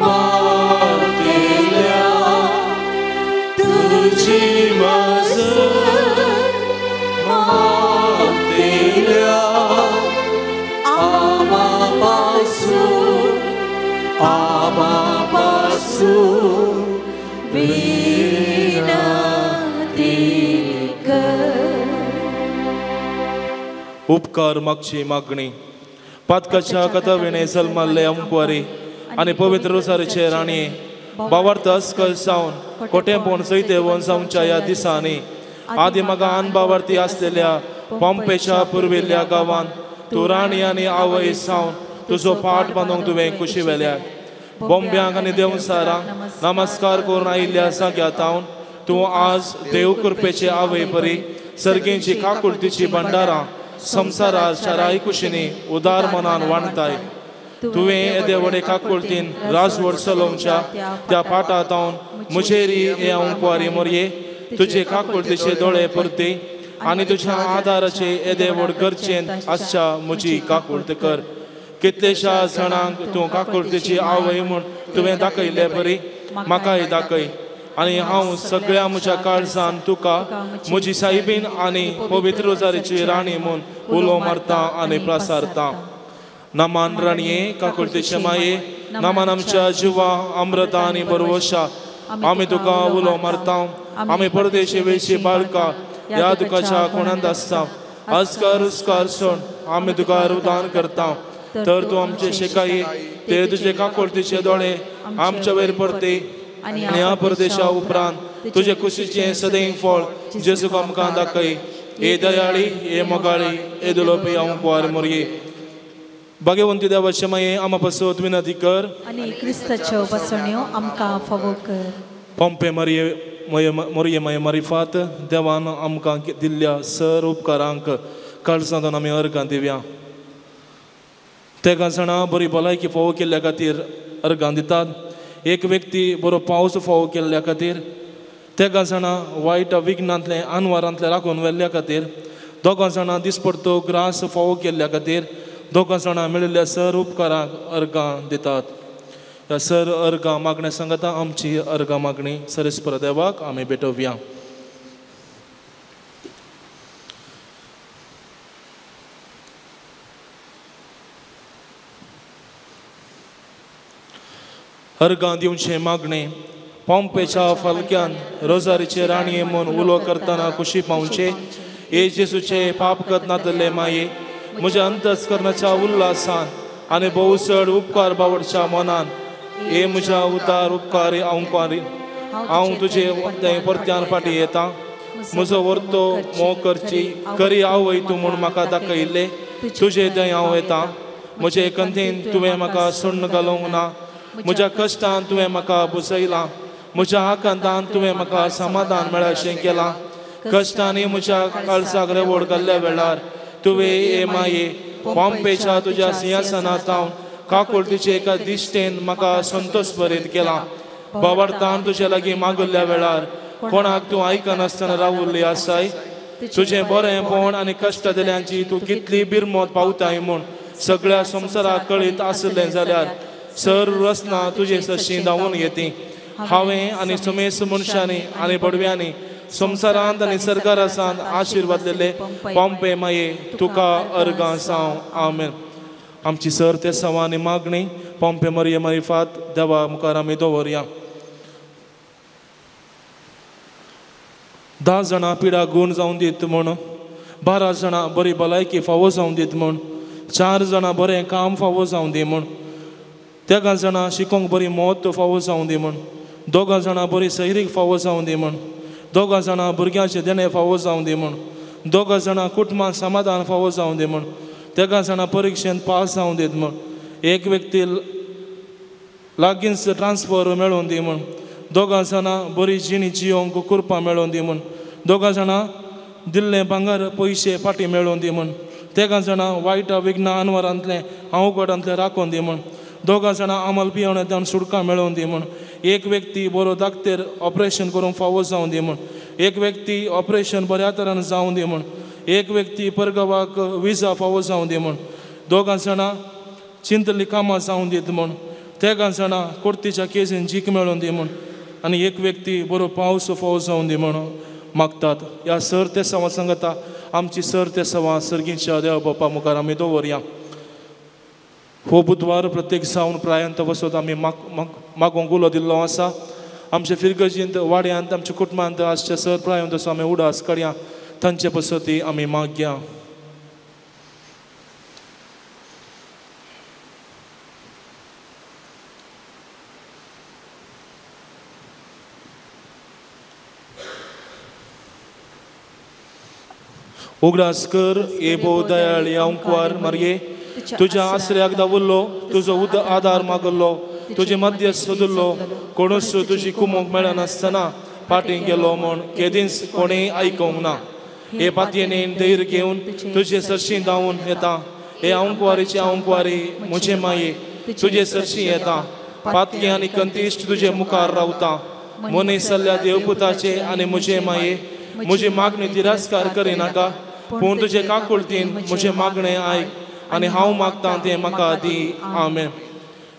Matelia Tuji Mas Amapasu Vinatika. उपकार मागची मागणी पातकाच्या कथाविणे सलमाल्ले अंकुवारी आनी पवित्र रोसारीचे राणी बावार्थ अस्कल सावन कोटेंपोण सैतेवन जावच्या ह्या दिसांनी आदी म्हाका अनबावार्थी आसलेल्या पोंपेच्या पुर्विल्ल्या गांवांत तूं राणी आनी आवय सावन तुजो पाट बांदूंक तुवें खुशी वेल्या. बोंब्यांक आनी देवसारांक नमस्कार करून आयिल्ल्या जाग्यातावन तूं आज देव कृपेचे आवय परी सर्गेची काकुळतीची भंडारां संवसारार चाराय कुशींनी उदार मनान वांटताय. तुवें येदे व्हडे काकुळतीन राजवट चलोवच्या त्या पाटातावन म्हजेरी हे अंकुवारी मोरये तुजे काकुळतीचे दोळे परते आनी तुज्या आदाराचे येदे व्हड गरजेन आसच्या म्हजी काकुळत कर. कितलेशा जाणांक तूं काकुळतीची आवय म्हूण तुवें दाखयल्ले बरी म्हाकाय दाखय आनी हांव सगळ्या म्हज्या काळजान तुका म्हजी सायबीन आनी पवित्र रोजारीची राणी म्हूण उलो मारता आनी प्रसारता. नमान राणये काकुळतीचे माये नमान आमच्या जिवा अमृता आनी बरवशा आमी तुका उलो मारता. आमी परदेशी वेशी बाळका ह्या दुखाच्या कोणांत आसता आजकार उस्कार सोड आमी तुका रुदान करता. तर तूं आमचे शेकाई ते तुजे काकुळतीचे दोळे आमच्या वयर परते आनी ह्या परदेशा उपरांत तुजे कुशीचें सदैव फळ जेजूक आमकां दाखय. हे दयाळी हे मोगाळी हे दुलोपी हांव कुवार मोरये. भाग्यवंती देवाचे माये आमा पासत विनंती कर आनी क्रिस्ताच्यो बसण्यो आमकां फावो कर. पोंपे मरये मोरये माये मारिफात देवान आमकां दिल्ल्या सर उपकारांक काळजांतून आमी अर्गां दिवया. तेगां जाणां बरी भलायकी फावो केल्ल्या खातीर अर्गां दितात. एक व्यक्ती बरो पावस फावो केल्ल्या खातीर, तेगां जाणां वायट विघ्नांतलें आनवारांतलें राखून व्हेल्ल्या खातीर, दोगां जाणां दिसपडतो ग्रास फावो केल्ल्या खातीर, दोगां जाणां मेळिल्ल्या सर उपकारांक अर्गां दितात. ह्या सर अर्गां मागण्या सांगता आमची अर्गां मागणी सरेस्पर देवाक आमी भेटोवया. अर्गां दिवचें मागणें पोंपेच्या फालक्यान रोजारीचे राणये म्हूण उलो करतना खुशी पावचे. हे जेसूचे पाप करनातले माये म्हज्या अंतस्करणाच्या उल्हासान आनी भोव चड उपकार बावडच्या मनान हे म्हज्या उदार उपकार हांव हांव तुजे परत्यान फाटीं येता. म्हजो वर्तो मोग करची करी आवय तूं म्हूण म्हाका दाखयल्लें तुजे थंय हांव येता. म्हजे कंथेन तुवें म्हाका सुण्ण घालूंक ना. म्हज्या कश्टान तुवें म्हाका बसयलां. म्हज्या आकांतान तुवें म्हाका समाधान मेळशें केलां. कश्टांनी म्हज्या काळजाक रेवड घाल्ल्या वेळार तुवें हे माये पोंपेच्या तुज्या सिंहासनांत काकुळतीचे एका दिश्टेन म्हाका संतोश भरीत केला. बाबार्थान तुजे लागीं मागल्ल्या वेळार कोणाक तूं आयकनासतना रावल्ली आसाय. तुजें बरेंपण आनी कश्ट दिल्यांची तूं कितली बिरमत पावताय म्हूण सगळ्या संवसाराक कळीत आसलें जाल्यार सर रसना तुजे सरशी धांवून येती. हांवें आनी समेस्त मनशांनी आनी बडव्यांनी संवसारांत आनी सरकारासांत आशिर्वादलेले पोंपे माये तुका अर्गां साव. आमेन. आमची सर ते सवा आनी मागणी पोंपे मरिये मारिफात देवा मुखार आमी दवरया. 10 जाणां पिडा गूण जावन दीत म्हूण, 12 जाणां बरी भलायकी फावो जावन दीत म्हूण, 4 जाणां बरें काम फावो जावन दी म्हूण, 13 जाणां शिकोंक बरी मत फावो जावन दी म्हूण, 2 जाणां बरी सैरीक फावो जावन दी म्हूण, 2 जाणां भुरग्यांचें देणें फावो जावन दी म्हूण, 2 जाणां कुटुंबान समाधान फावो जावन दी म्हूण, 13 जाणां परिक्षेंत पास जावन दीत म्हूण, एक व्यक्ती लागींच ट्रान्सफर मेळोवन दी म्हूण, 2 जाणां बरी जिणी जियोंक कुरपां मेळोवन दी म्हूण, 2 जाणां दिल्लें भांगर पयशे फाटीं मेळोवन दी म्हूण, 13 जाणां वायट विघ्न अनवरांतलें अवघडांतलें राखोवन दी म्हूण, 2 जाणां अमल पियेवण्यान सुटका मेळोवन दी म्हूण, एक व्यक्ती बरो दाक्तेर ऑपरेशन करूंक फावो जावन दी म्हूण, एक व्यक्ती ऑपरेशन बऱ्या तरान जावन दी म्हूण, एक व्यक्ती परगांवाक विजा फावो जावन दी म्हूण, 2 जाणां चिंतल्लीं कामां जावन दीत म्हूण, 13 जाणां कोर्तीच्या केसीन जीक मेळोवन दी म्हूण आनी एक व्यक्ती बरो पावस फावो जावन दी म्हूण मागतात. ह्या सर ते सवा सांगता आमची सर ते सवा सर्गीच्या देव बापा मुखार आमी दवरया. हो बुधवार प्रत्येक जावन प्रायंत वसत आमी मागोंक उलो दिल्लो आसा. आमच्या फिरगर्जींत वाड्यांत आमच्या कुटुंबांत आसच्या सर प्रायंत असो आमी उडास करया. तांचे पसती आमी मागया. उगडास कर ए भोव दयाळ अंकवार मारये, तुज्या आसऱ्याक दावल्लो, तुजो आदार मागल्लो, तुजे मध्यस्थ सोदल्लो, कोणूच तुजी कुमोक मेळनासतना फाटीं गेलो म्हूण केदींच कोणेंय आयकूंक ना. हे पातयेन धैर्य घेवन तुजे सरशी धांवून येता. हे अंकवारीचे अंकवारी म्हजे माये तुजे सरशी येता. पातके आनी कंतिश्ट तुजे मुखार रावता. मनीस जाल्ल्या देवपुताचे आनी म्हजे माये म्हजी मागणी तिरस्कार करिनाका, पूण तुजे काकुळतीन म्हजें मागणें आयक आनी हांव मागतां तें म्हाका दी. आमेन.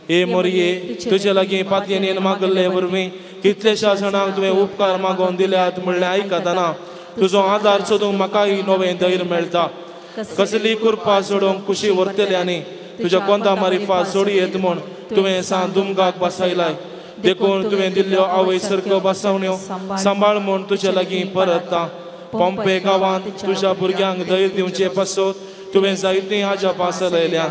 हे मोरये तुजे लागीं पातयेन मागल्ले वरवीं कितलेश्या जाणांक तुवें उपकार मागोवन दिल्यात म्हणलें आयकतना तुजो आदार सोदूंक म्हाकाय नवें धैर्य मेळटा. कसली कृपा सोडूंक खुशी व्हरतल्यांनी तुज्या कोंदा मारिफात सोडयेत म्हूण तुवें सान दुमगाक बसयलाय. देखून तुवें दिल्ल्यो आवय सारक्यो बसवण्यो सांबाळ म्हूण तुजे लागीं परतता. पोंपे गांवांत तुज्या भुरग्यांक धैर्य दिवचे पासत तुवें जायतीं आजापां चलयल्यात.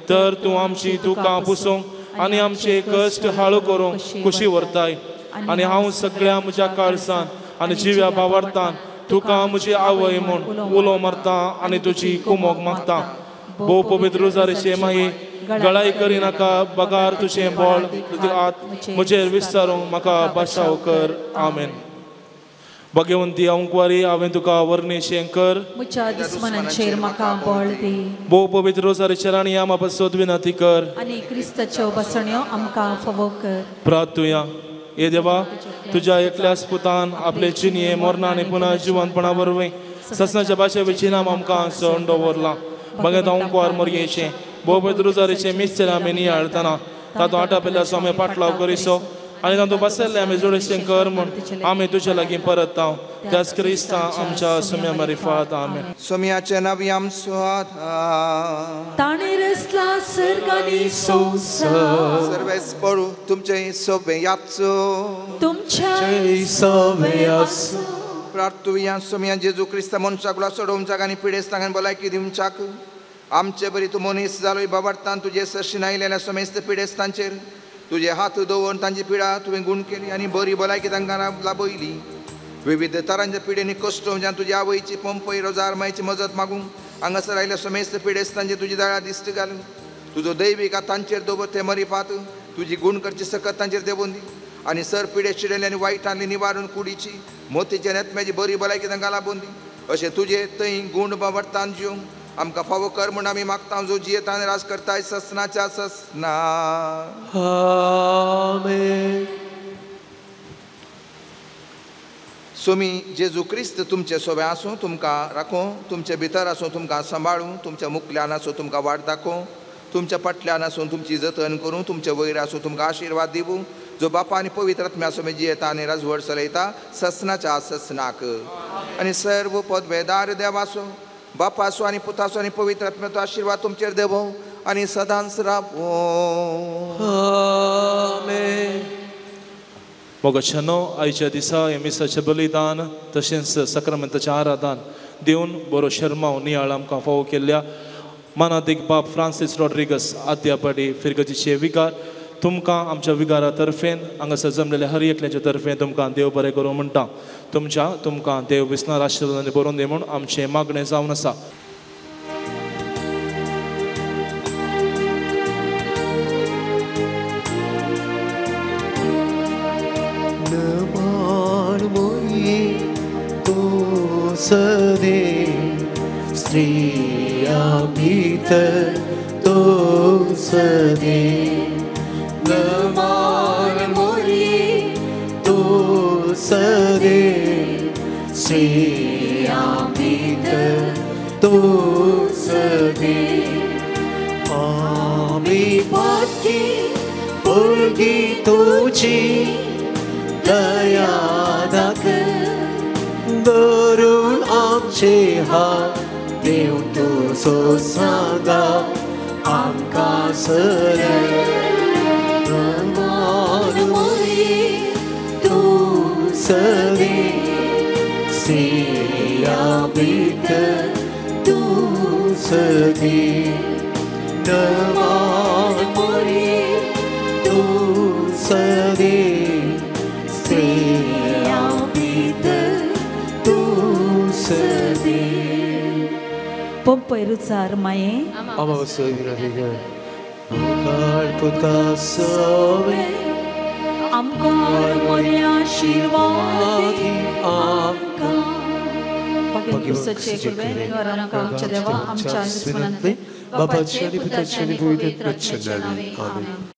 तर तूं आमची दुकां पुसूंक आनी आमचे कश्ट हाळू करूंक खुशी व्हरताय. आनी हांव सगळ्या म्हज्या काळसान आनी जिव्या भावार्थान तुका म्हजी आवय म्हूण उलो मारता आनी तुजी कुमोक मागता. भोव पवित्र रोजारीचे माये गळाय करिनाका, बगार तुजें बळ आत म्हजेर विस्तारूंक म्हाका बाशाव कर. आमेन. भगवंती अंकवारी हांवें तुका वर्णेशें कर, म्हज्या दुस्मनांचेर म्हाका बळ दी. भोव पवित्र रोजारीचे राणी आमा पासत विनंती कर आनी क्रिस्ताच्यो बसण्यो आमकां फावो कर. प्रार्थुया. हे देवा, तुज्या एकल्याच पुतान आपले जिणये मरणां आनी पुनः जिवनपणा वरवीं ससनाच्या भाशेची नाम आमकां सण दवरलां. बगेत अंकवार मोरयेचें भोव पवित्र रोजारीचें मिस्तर आमी नियाळतना तातूंत आटापिल्ल्या स्वामी पाटलाव करिसो आनी तातूंत बसयल्लें आमी जोडेशें कर म्हूण आमी तुजे लागीं परत त्याच क्रिस्ता आमच्या सुम्या मारिफात. आमेन. सोम्याचें नांव आमचो आधार, ताणें रचला सर्ग आनी संवसार. सर्वेस्पर तुमचें सोबें याचो, तुमचें सोबें आसूं. प्रार्थुया. सोम्या जेजू क्रिस्ता मनशाक सोडोवच्याक आनी पिडेस्तांक आनी भलायकी दिवच्याक आमचे बरी तूं मनीस जालो. बाबार्थान तुजे सरशीन आयिल्ल्या समेस्त पिडेस्तांचेर तुजे हात दवरून तांची पिडा तुवें गूण केली आनी बरी भलायकी तांकां लाभयली. विविध तरांच्या पिडेनी कश्ट तुज्या आवयची पंपय रोजार मायची मजत मागूंक हांगासर आयिल्ल्या समेस्त पिडेस्तांची तुजी दाळा दिश्ट घालून तुजो दैवीक हात तांचेर दवर. ते मरिफात तुजी गूण करची सकत तांचेर देंवोवन दी आनी सर पिडे चिडले आनी वायटांनी निवारून कुडीची मोतीची आनी आत्म्याची बरी भलायकी तांकां लाबोवन दी. अशें तुजे थंय गूण बाबडतान जिवंक आमकां फावो कर म्हूण आमी मागता. जो जियेता आनी राज करताय ससनाच्या ससना. आमेन. सोमी जेजू क्रिस्त तुमचे सोबे आसूं, तुमकां राखूं, तुमचे भितर आसूं, तुमकां सांबाळूं, तुमच्या मुखल्यान आसूं, तुमकां वाट दाखोवं, तुमच्या फाटल्यान आसून तुमची जतन करूं, तुमचे वयर आसूं, तुमकां आशिर्वाद दिवूं, जो बापा आनी पवित्र आत्म्या सोमे जियेता आनी राजवट चलयता ससनाच्या ससनाक. आनी सर्व पदवेदार देवासो बापासो आनी पुतासो आनी पवित्र आत्म्याचो आशिर्वाद तुमचेर देवो आनी सदांच रावो. आमेन. मोगाच्यानो, आयच्या दिसा हे मिसाचें बलिदान तशेंच सक्रमेंताचें आराधन दिवन बरो शर्माव नियाळ आमकां फावो केल्ल्या मानादीक बाब फ्रांसीस रॉड्रिगस आद्यापाडी फिरगजीचे विगार तुमकां आमच्या विगारा तर्फेन हांगासर जमलेल्या हर एकल्याच्या तर्फेन तुमकां देव बरें करूं म्हणटा. तुमच्या तुमकां देव विसनार आशिर्वादांनी बरोवन दी म्हूण आमचें मागणें जावन आसा. स्त्रिया भीतर तो सदे नमान मोरी तो सदे स्त्रिया भीतर तो सदे आमी पाकी पुरगी तुझी दया दाखल धरून आमचे हात देव तुजो सांगा आमकां सरळ नमान मोरी तूं सदे स्त्रिया भितर तूं सदे नमान मोरी तूं सदे स्त्रिया भितर तूं सदे. पंपय रुचार माये आमकां मोरे आशिर्वाद आमकां आमच्या देवा आमच्या दुस्मनांतले बापाचे पुताचे आनी पवित्र आत्म्याच्या नांवान. आमेन.